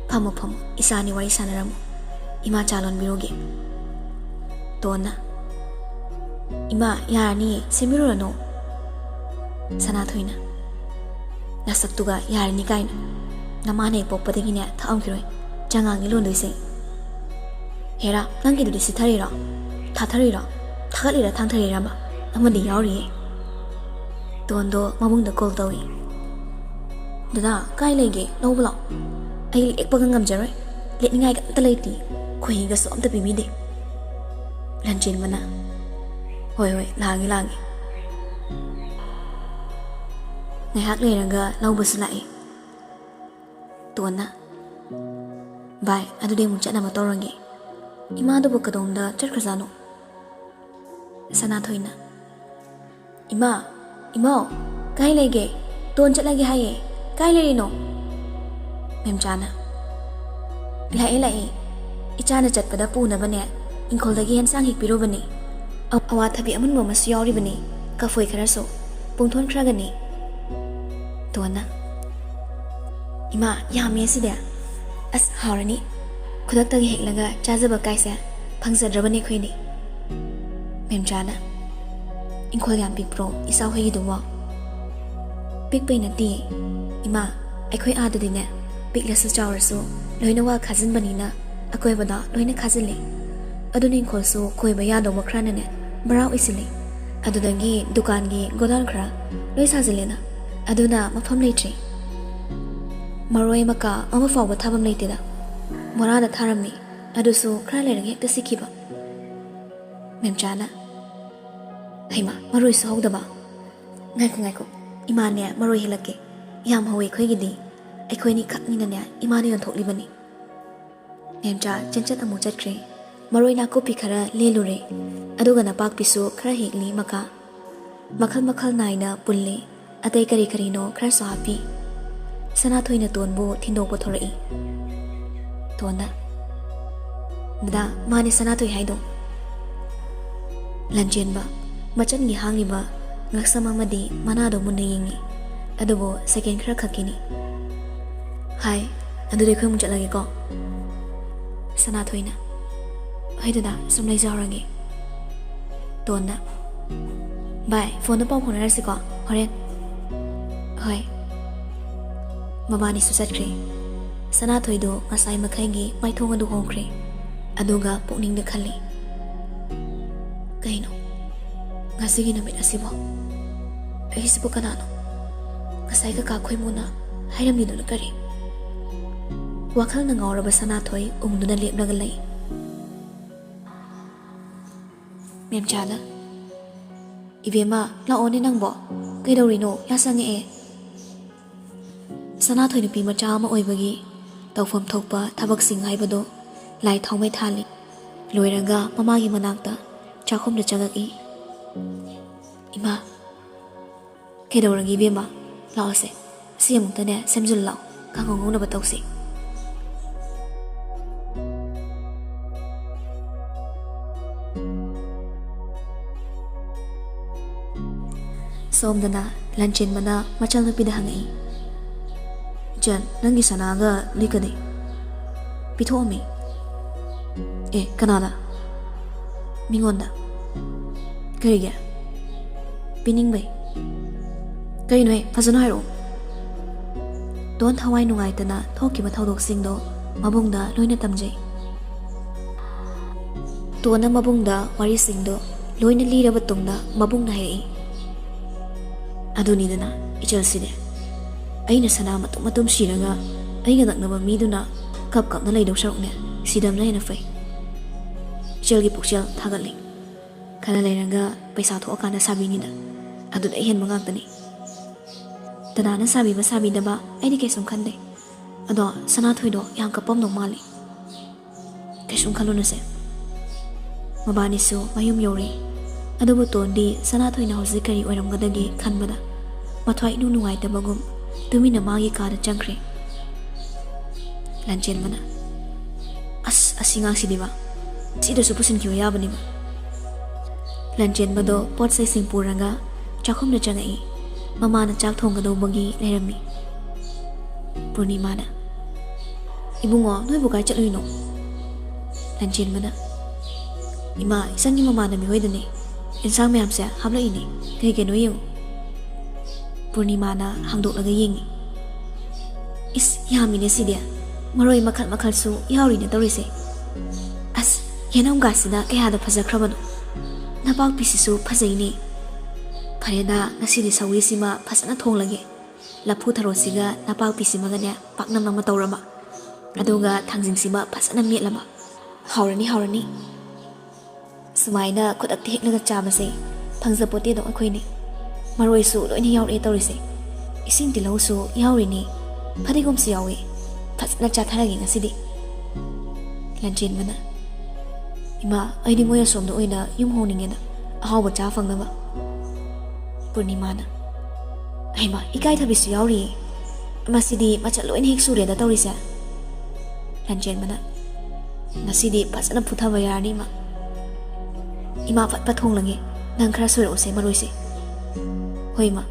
"ꯐꯝꯃꯣ, ꯐꯝꯃꯣ, ꯏꯆꯥꯅꯤ ꯋꯥꯔꯤ ꯁꯥꯟꯅꯔꯝꯃꯣ, ꯏꯃꯥ ꯆꯥ ꯂꯣꯟꯕꯤꯔꯨꯒꯦ꯫" ꯇꯣꯟꯅ, "ꯏꯃꯥ, ꯌꯥꯔꯅꯤꯌꯦ, ꯁꯦꯝꯕꯤꯔꯨꯔꯅꯨ꯫" ꯁꯅꯥꯊꯣꯏꯅ, "ꯅꯁꯛꯇꯨꯒ ꯌꯥꯔꯅꯤ ꯀꯥꯏꯅ, ꯅꯃꯥꯅ ꯍꯦꯛ ꯄꯣꯛꯄꯗꯒꯤꯅꯦ ꯊꯛꯑꯝꯈꯤꯔꯣꯏ, ꯆꯉꯥꯡꯅꯤ ꯂꯣꯟꯗꯣꯏꯁꯦ꯫ ꯍꯦꯔꯥ, ꯅꯪꯒꯤꯗꯨꯗꯤ ꯁꯤꯊꯔꯤꯔꯣ? ꯊꯥꯊꯔꯤꯔꯣ? ꯊꯥꯒꯠꯂꯤꯔ ꯊꯥꯡꯊꯔꯤꯔꯕ? ꯑꯃꯗꯤ ꯌꯥꯎꯔꯤꯌꯦ꯫" ꯇꯣꯟꯗꯣ ꯃꯕꯨꯡꯗ ꯀꯣꯜ ꯇꯧꯏ꯫ "ꯗꯗꯥ, ꯀꯥꯏ ꯂꯩꯒꯦ? ꯂꯧꯕ ꯂꯥꯛꯑꯣ꯫ ꯑꯩ ꯂꯦꯛꯄꯒ ꯉꯝꯖꯔꯣꯏ꯫ ꯂꯦꯛꯅꯤꯡꯉꯥꯏꯒ ꯑꯝꯇ ꯂꯩꯇꯦ꯫ ꯈꯣꯏꯍꯤꯒꯁꯨ ꯑꯝꯇ ꯄꯤꯕꯤꯗꯦ꯫" ꯂꯟꯆꯦꯟꯕꯅ, "ꯍꯣꯏ, ꯍꯣꯏ, ꯂꯥꯛꯑꯒꯦ, ꯂꯥꯛꯑꯒꯦ꯫" ꯉꯥꯏꯍꯥꯛ ꯂꯩꯔꯒ ꯂꯧꯕꯁꯨ ꯂꯥꯛꯏ꯫ ꯇꯣꯟꯅ, "ꯚꯥꯏ, ꯑꯗꯨꯗꯤ ꯑꯃꯨꯛ ꯆꯠꯅꯕ ꯇꯧꯔꯒꯦ꯫ ꯏꯃꯥꯗꯨꯕꯨ ꯀꯗꯣꯝꯗ ꯆꯠꯈ꯭ꯔꯖꯥꯠꯅꯣ?" ꯁꯅꯥꯊꯣꯏꯅ, "ꯏꯃꯥ, ꯏꯃꯥꯎ, ꯀꯥꯏ ꯂꯩꯒꯦ? ꯇꯣꯟ ꯆꯠꯂꯒꯦ ꯍꯥꯏꯌꯦ꯫ ꯀꯥꯏ ꯂꯩꯔꯤꯅꯣ?" ꯃꯦꯝꯆꯥꯅ, "ꯂꯥꯛꯑꯦ, ꯂꯥꯛꯑꯦ꯫ ꯏꯆꯥꯅ ꯆꯠꯄꯗ ꯄꯨꯅꯕꯅꯦ, ꯏꯪꯈꯣꯜꯗꯒꯤ ꯌꯦꯟꯁꯥꯡ ꯍꯦꯛꯄꯤꯔꯨꯕꯅꯦ꯫ ꯑ-, ꯑꯋꯥꯊꯕꯤ ꯑꯃꯨꯟꯕ ꯑꯃꯁꯨ ꯌꯥꯎꯔꯤꯕꯅꯦ, ꯀꯐꯣꯏ ꯈꯔꯁꯨ꯫ ꯄꯨꯡꯊꯣꯟ ꯈꯔꯒꯅꯤ꯫" ꯇꯣꯟꯅ, "ꯏꯃꯥ, ꯌꯥꯝꯃꯦ ꯁꯤꯗꯤ꯫ ꯑꯁ, ꯍꯥꯎꯔꯅꯤ꯫ ꯈꯨꯗꯛꯇꯒꯤ ꯍꯦꯛꯂꯒ ꯆꯥꯖꯕ ꯀꯥꯏꯁꯦ ꯐꯪꯖꯗ꯭ꯔꯕꯅꯦ ꯑꯩꯈꯣꯏꯗꯤ꯫" ꯃꯦꯝꯆꯥꯅ, "ꯏꯪꯈꯣꯜ ꯌꯥꯝ ꯄꯤꯛꯄ꯭ꯔꯣ ꯏꯆꯥ ꯍꯣꯏꯒꯤꯗꯨꯕꯣ?" "ꯄꯤꯛꯄꯩ ꯅꯠꯇꯦ ꯏꯃꯥ, ꯑꯩꯈꯣꯏ ꯑꯥꯗꯗꯤꯅꯦ, ꯄꯤꯛꯂꯁꯨ ꯆꯥꯎꯔꯁꯨ ꯂꯣꯏꯅ ꯋꯥ ꯈꯥꯖꯤꯟꯕꯅꯤꯅ ꯑꯀꯣꯏꯕꯗ ꯂꯣꯏꯅ ꯈꯥꯖꯤꯜꯂꯦ꯫ ꯑꯗꯨꯅ ꯏꯪꯈꯣꯜꯁꯨ ꯀꯣꯏꯕ ꯌꯥꯗꯧꯕ ꯈꯔꯅꯅꯦ ꯕꯔꯥ ꯑꯣꯏꯁꯤꯜꯂꯦ꯫ ꯑꯗꯨꯗꯒꯤ ꯗꯨꯀꯥꯟꯒꯤ ꯒꯣꯗꯥꯎꯟ ꯈꯔ ꯂꯣꯏ ꯁꯥꯖꯤꯜꯂꯦꯅ, ꯑꯗꯨꯅ ꯃꯐꯝ ꯂꯩꯇ꯭ꯔꯦ꯫ ꯃꯔꯣꯏ ꯃꯀꯥ ꯑꯃ ꯐꯥꯎꯕ ꯊꯥꯐꯝ ꯂꯩꯇꯦꯗ꯫ ꯕꯣꯔꯥꯗ ꯊꯥꯔꯝꯃꯤ, ꯑꯗꯨꯁꯨ ꯈꯔ ꯂꯩꯔꯒ ꯍꯦꯛꯇ ꯁꯤꯈꯤꯕ꯫" ꯃꯦꯝꯆꯥꯅ, "ꯍꯩꯃꯥ, ꯃꯔꯣꯏꯁꯨ ꯍꯧꯗꯕ? ꯉꯥꯏꯈꯣ, ꯉꯥꯏꯈꯣ, "ꯏꯃꯥꯅꯦ, ꯃꯔꯣꯏ ꯍꯦꯛꯂꯛꯀꯦ꯫ ꯌꯥꯝ ꯍꯧꯋꯦ ꯑꯩꯈꯣꯏꯒꯤꯗꯤ꯫ ꯑꯩꯈꯣꯏꯅꯤ ꯈꯛꯅꯤꯅꯅꯦ, ꯏꯃꯥꯅ ꯌꯣꯟꯊꯣꯛꯂꯤꯕꯅꯤ꯫" ꯃꯦꯝꯆꯥ ꯆꯦꯟꯆꯠ ꯑꯃꯨꯛ ꯆꯠꯈ꯭ꯔꯦ꯫ ꯃꯔꯣꯏ ꯅꯥꯀꯨꯞꯄꯤ ꯈꯔ ꯂꯦꯜꯂꯨꯔꯦ꯫ ꯑꯗꯨꯒ ꯅꯄꯥꯛꯄꯤꯁꯨ ꯈꯔ ꯍꯦꯛꯂꯤ ꯃꯀꯥ꯫ ꯃꯈꯜ ꯃꯈꯜ ꯅꯥꯏꯅ ꯄꯨꯜꯂꯦ꯫ ꯑꯇꯩ ꯀꯔꯤ ꯀꯔꯤꯅꯣ ꯈꯔꯁꯨ ꯍꯥꯞꯄꯤ꯫ ꯁꯅꯥꯊꯣꯏꯅ ꯇꯣꯟꯕꯨ ꯊꯤꯟꯗꯣꯛꯄ ꯊꯣꯔꯛꯏ꯫ ꯇꯣꯟꯅ, "ꯗꯗꯥ, ꯃꯥꯅꯦ ꯁꯅꯥꯊꯣꯏ ꯍꯥꯏꯗꯣ꯫" ꯂꯟꯆꯦꯟꯕ ꯃꯆꯟꯒꯤ ꯍꯥꯡꯂꯤꯕ ꯉꯛꯁꯝ ꯑꯃꯗꯤ ꯃꯅꯥꯗꯣ ꯃꯨꯟꯅ ꯌꯦꯡꯉꯤ꯫ ꯑꯗꯨꯕꯨ ꯁꯦꯀꯦꯟ ꯈꯔ ꯈꯛꯀꯤꯅꯤ꯫ "ꯍꯥꯏ, ꯑꯗꯨꯗꯤ ꯑꯩꯈꯣꯏ ꯑꯃꯨꯛ ꯆꯠꯂꯒꯦꯀꯣ꯫" ꯁꯅꯥꯊꯣꯏꯅ, "ꯍꯣꯏ ꯗꯗꯥ, ꯁꯨꯝ ꯂꯩꯖꯍꯧꯔꯒꯦ꯫" ꯇꯣꯟꯅ, "ꯚꯥꯏ, ꯐꯣꯟꯗ ꯄꯥꯎ ꯐꯥꯎꯅꯔꯁꯤꯀꯣ ꯍꯣꯔꯦꯟ꯫" "ꯍꯣꯏ꯫" ꯃꯕꯥꯅꯤꯁꯨ ꯆꯠꯈ꯭ꯔꯦ꯫ ꯁꯅꯥꯊꯣꯏꯗꯨ ꯉꯁꯥꯏ ꯃꯈꯩꯒꯤ ꯃꯥꯏꯊꯣꯡ ꯑꯗꯨ ꯍꯣꯡꯈ꯭ꯔꯦ꯫ ꯑꯗꯨꯒ ꯄꯨꯛꯅꯤꯡꯗ ꯈꯜꯂꯤ, "ꯀꯩꯅꯣ ꯉꯁꯤꯒꯤ ꯅꯨꯃꯤꯠ ꯑꯁꯤꯕꯣ? ꯑꯩꯁꯤꯕꯨ ꯀꯅꯥꯅꯣ? ꯉꯁꯥꯏ ꯀꯀꯥ ꯈꯣꯏꯃꯨꯅ ꯍꯥꯏꯔꯝꯃꯤꯗꯨꯅ ꯀꯔꯤ?" ꯋꯥꯈꯜꯅ ꯉꯥꯎꯔꯕ ꯁꯅꯥꯊꯣꯏ ꯎꯪꯗꯨꯅ ꯂꯦꯞꯂꯒ ꯂꯩ꯫ ꯃꯦꯝꯆꯥꯅ, "ꯏꯕꯦꯝꯃ, ꯂꯥꯛꯑꯣꯅꯦ ꯅꯪꯕꯣ꯫ ꯀꯩꯗꯧꯔꯤꯅꯣ? ꯌꯥ ꯆꯪꯉꯛꯑꯦ꯫" ꯁꯅꯥꯊꯣꯏ ꯅꯨꯄꯤ ꯃꯆꯥ ꯑꯃ ꯑꯣꯏꯕꯒꯤ ꯇꯧꯐꯝ ꯊꯣꯛꯄ ꯊꯕꯛꯁꯤꯡ ꯍꯥꯏꯕꯗꯣ ꯂꯥꯏ ꯊꯥꯎꯃꯩ ꯊꯥꯜꯂꯤ꯫ ꯂꯣꯏꯔꯒ ꯃꯃꯥꯒꯤ ꯃꯅꯥꯛꯇ ꯆꯥꯛꯈꯨꯝꯗ ꯆꯪꯉꯛꯏ꯫ "ꯏꯃꯥ, ꯀꯩꯗꯧꯔꯒꯦ ꯏꯕꯦꯝꯃ? ꯂꯥꯛꯑꯣꯁꯦ, ꯁꯤ ꯑꯃꯨꯛꯇꯅꯦ ꯁꯦꯝꯖꯤꯜꯂꯨ ꯂꯥꯛꯑꯣ, ꯀꯥꯡꯍꯧ ꯉꯧꯅꯕ ꯇꯧꯁꯤ꯫" ꯁꯣꯝꯗꯅ ꯂꯟꯆꯦꯟꯕꯅ ꯃꯆꯜꯅꯨꯄꯤꯗ ꯍꯪꯉꯛꯏ, "ꯏꯆꯟ, ꯅꯪꯒꯤ ꯁꯅꯥꯒ ꯂꯤꯛꯀꯗꯤ?" "ꯄꯤꯊꯣꯛꯑꯝꯃꯤ꯫" "ꯑꯦ, ꯀꯅꯥꯗ?" "ꯃꯤꯉꯣꯟꯗ꯫" "ꯀꯔꯤꯒꯤ?" "ꯄꯤꯅꯤꯡꯕꯩ꯫" "ꯀꯩꯅꯣꯍꯦ, ꯐꯖꯅ ꯍꯥꯏꯔꯛꯑꯣ꯫" ꯇꯣꯟ ꯊꯋꯥꯏ ꯅꯨꯡꯉꯥꯏꯇꯅ ꯊꯣꯛꯈꯤꯕ ꯊꯧꯗꯣꯛꯁꯤꯡꯗꯣ ꯃꯕꯨꯡꯗ ꯂꯣꯏꯅ ꯇꯝꯖꯩ꯫ ꯇꯣꯟꯅ ꯃꯕꯨꯡꯗ ꯋꯥꯔꯤꯁꯤꯡꯗꯣ ꯂꯣꯏꯅ ꯂꯤꯔꯕ ꯇꯨꯡꯗ ꯃꯕꯨꯡꯅ ꯍꯥꯏꯔꯛꯏ, "ꯑꯗꯨꯅꯤꯗꯅ ꯏꯆꯜꯁꯤꯗꯤ, ꯑꯩꯅ ꯁꯅꯥ ꯃꯇꯨꯝ ꯃꯇꯨꯝ ꯁꯤꯔꯒ ꯑꯩꯒ ꯅꯛꯅꯕ ꯃꯤꯗꯨꯅ ꯀꯞ ꯀꯞꯅ ꯂꯩꯗꯧ ꯁꯔꯨꯛꯅꯦ, ꯁꯤꯗꯕꯅ ꯍꯦꯟꯅ ꯐꯩ꯫" ꯏꯆꯜꯒꯤ ꯄꯨꯛꯆꯦꯜ ꯊꯥꯒꯠꯂꯤ꯫ "ꯈꯔ ꯂꯩꯔꯒ ꯄꯩꯁꯥ ꯊꯣꯛꯑꯀꯥꯟꯗ ꯁꯥꯕꯤꯅꯤꯗ, ꯑꯗꯨꯗ ꯑꯍꯦꯟꯕ ꯉꯥꯛꯇꯅꯤ꯫" ꯗꯗꯥꯅ ꯁꯥꯕꯤꯕ ꯁꯥꯕꯤꯗꯕ ꯑꯩꯗꯤ ꯀꯩꯁꯨꯝ ꯈꯟꯗꯦ꯫ ꯑꯗꯣ ꯁꯅꯥꯊꯣꯏꯗꯣ ꯌꯥꯝ ꯀꯞꯄꯝꯗꯧ ꯃꯥꯜꯂꯤ꯫ ꯀꯩꯁꯨꯝ ꯈꯜꯂꯨꯅꯨꯁꯦ꯫ ꯃꯕꯥꯅꯤꯁꯨ ꯃꯌꯨꯝ ꯌꯧꯔꯦ꯫ ꯑꯗꯨꯕꯨ ꯇꯣꯟꯗꯤ ꯁꯅꯥꯊꯣꯏꯅ ꯍꯧꯖꯤꯛ ꯀꯔꯤ ꯑꯣꯏꯔꯝꯒꯗꯒꯦ ꯈꯟꯕꯗ ꯃꯊ꯭ꯋꯥꯏ ꯏꯅꯨꯡ ꯅꯨꯡꯉꯥꯏꯇꯕꯒꯨꯝ ꯇꯨꯃꯤꯟꯅ ꯃꯥꯒꯤ ꯀꯥꯗ ꯆꯪꯈ꯭ꯔꯦ꯫ ꯂꯟꯆꯦꯟꯕꯅ, "ꯑꯁ, ꯑꯁꯤ ꯉꯥꯡꯁꯤꯗꯤꯕ, ꯁꯤꯗꯁꯨ ꯄꯨꯁꯤꯟꯈꯤꯕ ꯌꯥꯕꯅꯤꯕ꯫" ꯂꯟꯆꯦꯟꯕꯗꯣ ꯄꯣꯠ ꯆꯩꯁꯤꯡ ꯄꯨꯔꯒ ꯆꯥꯛꯈꯨꯝꯗ ꯆꯪꯉꯛꯏ꯫ ꯃꯃꯥꯅ ꯆꯥꯛ ꯊꯣꯡꯒꯗꯧꯕꯒꯤ ꯂꯩꯔꯝꯃꯤ꯫ ꯄꯨꯔꯅꯤꯃꯥꯅ, "ꯏꯕꯨꯡꯉꯣ, ꯅꯣꯏꯕꯨ ꯀꯥꯏ ꯆꯠꯂꯨꯏꯅꯣ?" ꯂꯟꯆꯦꯟꯕꯅ, "ꯏꯃꯥ, ꯏꯆꯟꯒꯤ ꯃꯃꯥꯟꯅꯕꯤ ꯍꯣꯏꯗꯅꯦ꯫ ꯏꯟꯁꯥꯡ ꯃꯌꯥꯝꯁꯦ ꯍꯥꯞꯂꯛꯏꯅꯦ꯫ ꯀꯩ ꯀꯩꯅꯣ ꯌꯦꯡꯉꯨ꯫" ꯄꯨꯔꯅꯤꯃꯥꯅ ꯍꯥꯡꯗꯣꯛꯂꯒ ꯌꯦꯡꯉꯤ꯫ "ꯏꯁ, ꯌꯥꯝꯃꯤꯅꯦ ꯁꯤꯗꯤ꯫ ꯃꯔꯣꯏ ꯃꯈꯜ ꯃꯈꯜꯁꯨ ꯌꯥꯎꯔꯤꯅꯦ ꯇꯧꯔꯤꯁꯦ꯫ ꯑꯁ, ꯌꯦꯅꯝꯒꯥꯁꯤꯅ ꯀꯌꯥꯗ ꯐꯖꯈ꯭ꯔꯕꯅꯣ꯫ ꯅꯄꯥꯛꯄꯤꯁꯤꯁꯨ ꯐꯖꯩꯅꯦ꯫ ꯐꯔꯦꯗ, ꯉꯁꯤꯗꯤ ꯁꯧꯒ꯭ꯔꯤꯁꯤꯃ ꯐꯖꯅ ꯊꯣꯡꯂꯒꯦ꯫ ꯂꯐꯨ ꯊꯔꯣꯁꯤꯒ ꯅꯄꯥꯛꯄꯤꯁꯤꯃꯒꯅꯦ ꯄꯥꯛꯅꯝ ꯑꯃ ꯇꯧꯔꯕ꯫ ꯑꯗꯨꯒ ꯊꯥꯡꯖꯤꯡꯁꯤꯃ ꯐꯖꯅ ꯃꯦꯠꯂꯕ꯫ ꯍꯥꯎꯔꯅꯤ, ꯍꯥꯎꯔꯅꯤ꯫ ꯁꯨꯃꯥꯏꯅ ꯈꯨꯗꯛꯇ ꯍꯦꯛꯂꯒ ꯆꯥꯕꯁꯦ ꯐꯪꯖꯄꯣꯠꯇꯦꯗꯣ ꯑꯩꯈꯣꯏꯅꯤ꯫ ꯃꯔꯣꯏꯁꯨ ꯂꯣꯏꯅ ꯌꯥꯎꯔꯛꯑꯦ ꯇꯧꯔꯤꯁꯦ꯫ ꯏꯁꯤꯡ ꯇꯤꯜꯍꯧꯁꯨ ꯌꯥꯎꯔꯤꯅꯤ꯫ ꯐꯗꯤꯒꯣꯝꯁꯨ ꯌꯥꯎꯏ꯫ ꯐꯖꯅ ꯆꯥꯊꯔꯒꯦ ꯉꯁꯤꯗꯤ꯫" ꯂꯟꯆꯦꯟꯕꯅ, "ꯏꯃꯥ, ꯑꯩꯗꯤ ꯃꯣꯏ ꯑꯁꯣꯝꯗ ꯑꯣꯏꯅ ꯌꯨꯝ ꯍꯣꯡꯅꯤꯡꯉꯦꯗ, ꯑꯍꯥꯎꯕ ꯆꯥ ꯐꯪꯅꯕ꯫" ꯄꯨꯔꯅꯤꯃꯥꯅ, "ꯍꯩꯃꯥ, ꯏꯀꯥꯏꯊꯕꯤꯁꯨ ꯌꯥꯎꯔꯤꯌꯦ꯫ ꯃꯁꯤꯗꯤ ꯃꯆꯜ ꯂꯣꯏꯅ ꯍꯦꯛ ꯁꯨꯔꯦꯗ ꯇꯧꯔꯤꯁꯦ꯫" ꯂꯟꯆꯦꯟꯕꯅ, "ꯉꯁꯤꯗꯤ ꯐꯖꯅ ꯐꯨꯊꯕ ꯌꯥꯔꯅꯤ ꯏꯃꯥ꯫ ꯏꯃꯥ, ꯐꯠ ꯐꯠ ꯊꯣꯡꯂꯒꯦ, ꯅꯪ ꯈꯔ ꯁꯣꯏꯔꯛꯎꯁꯦ ꯃꯔꯣꯏꯁꯦ꯫" "ꯍꯣꯏ ꯏꯃꯥ꯫"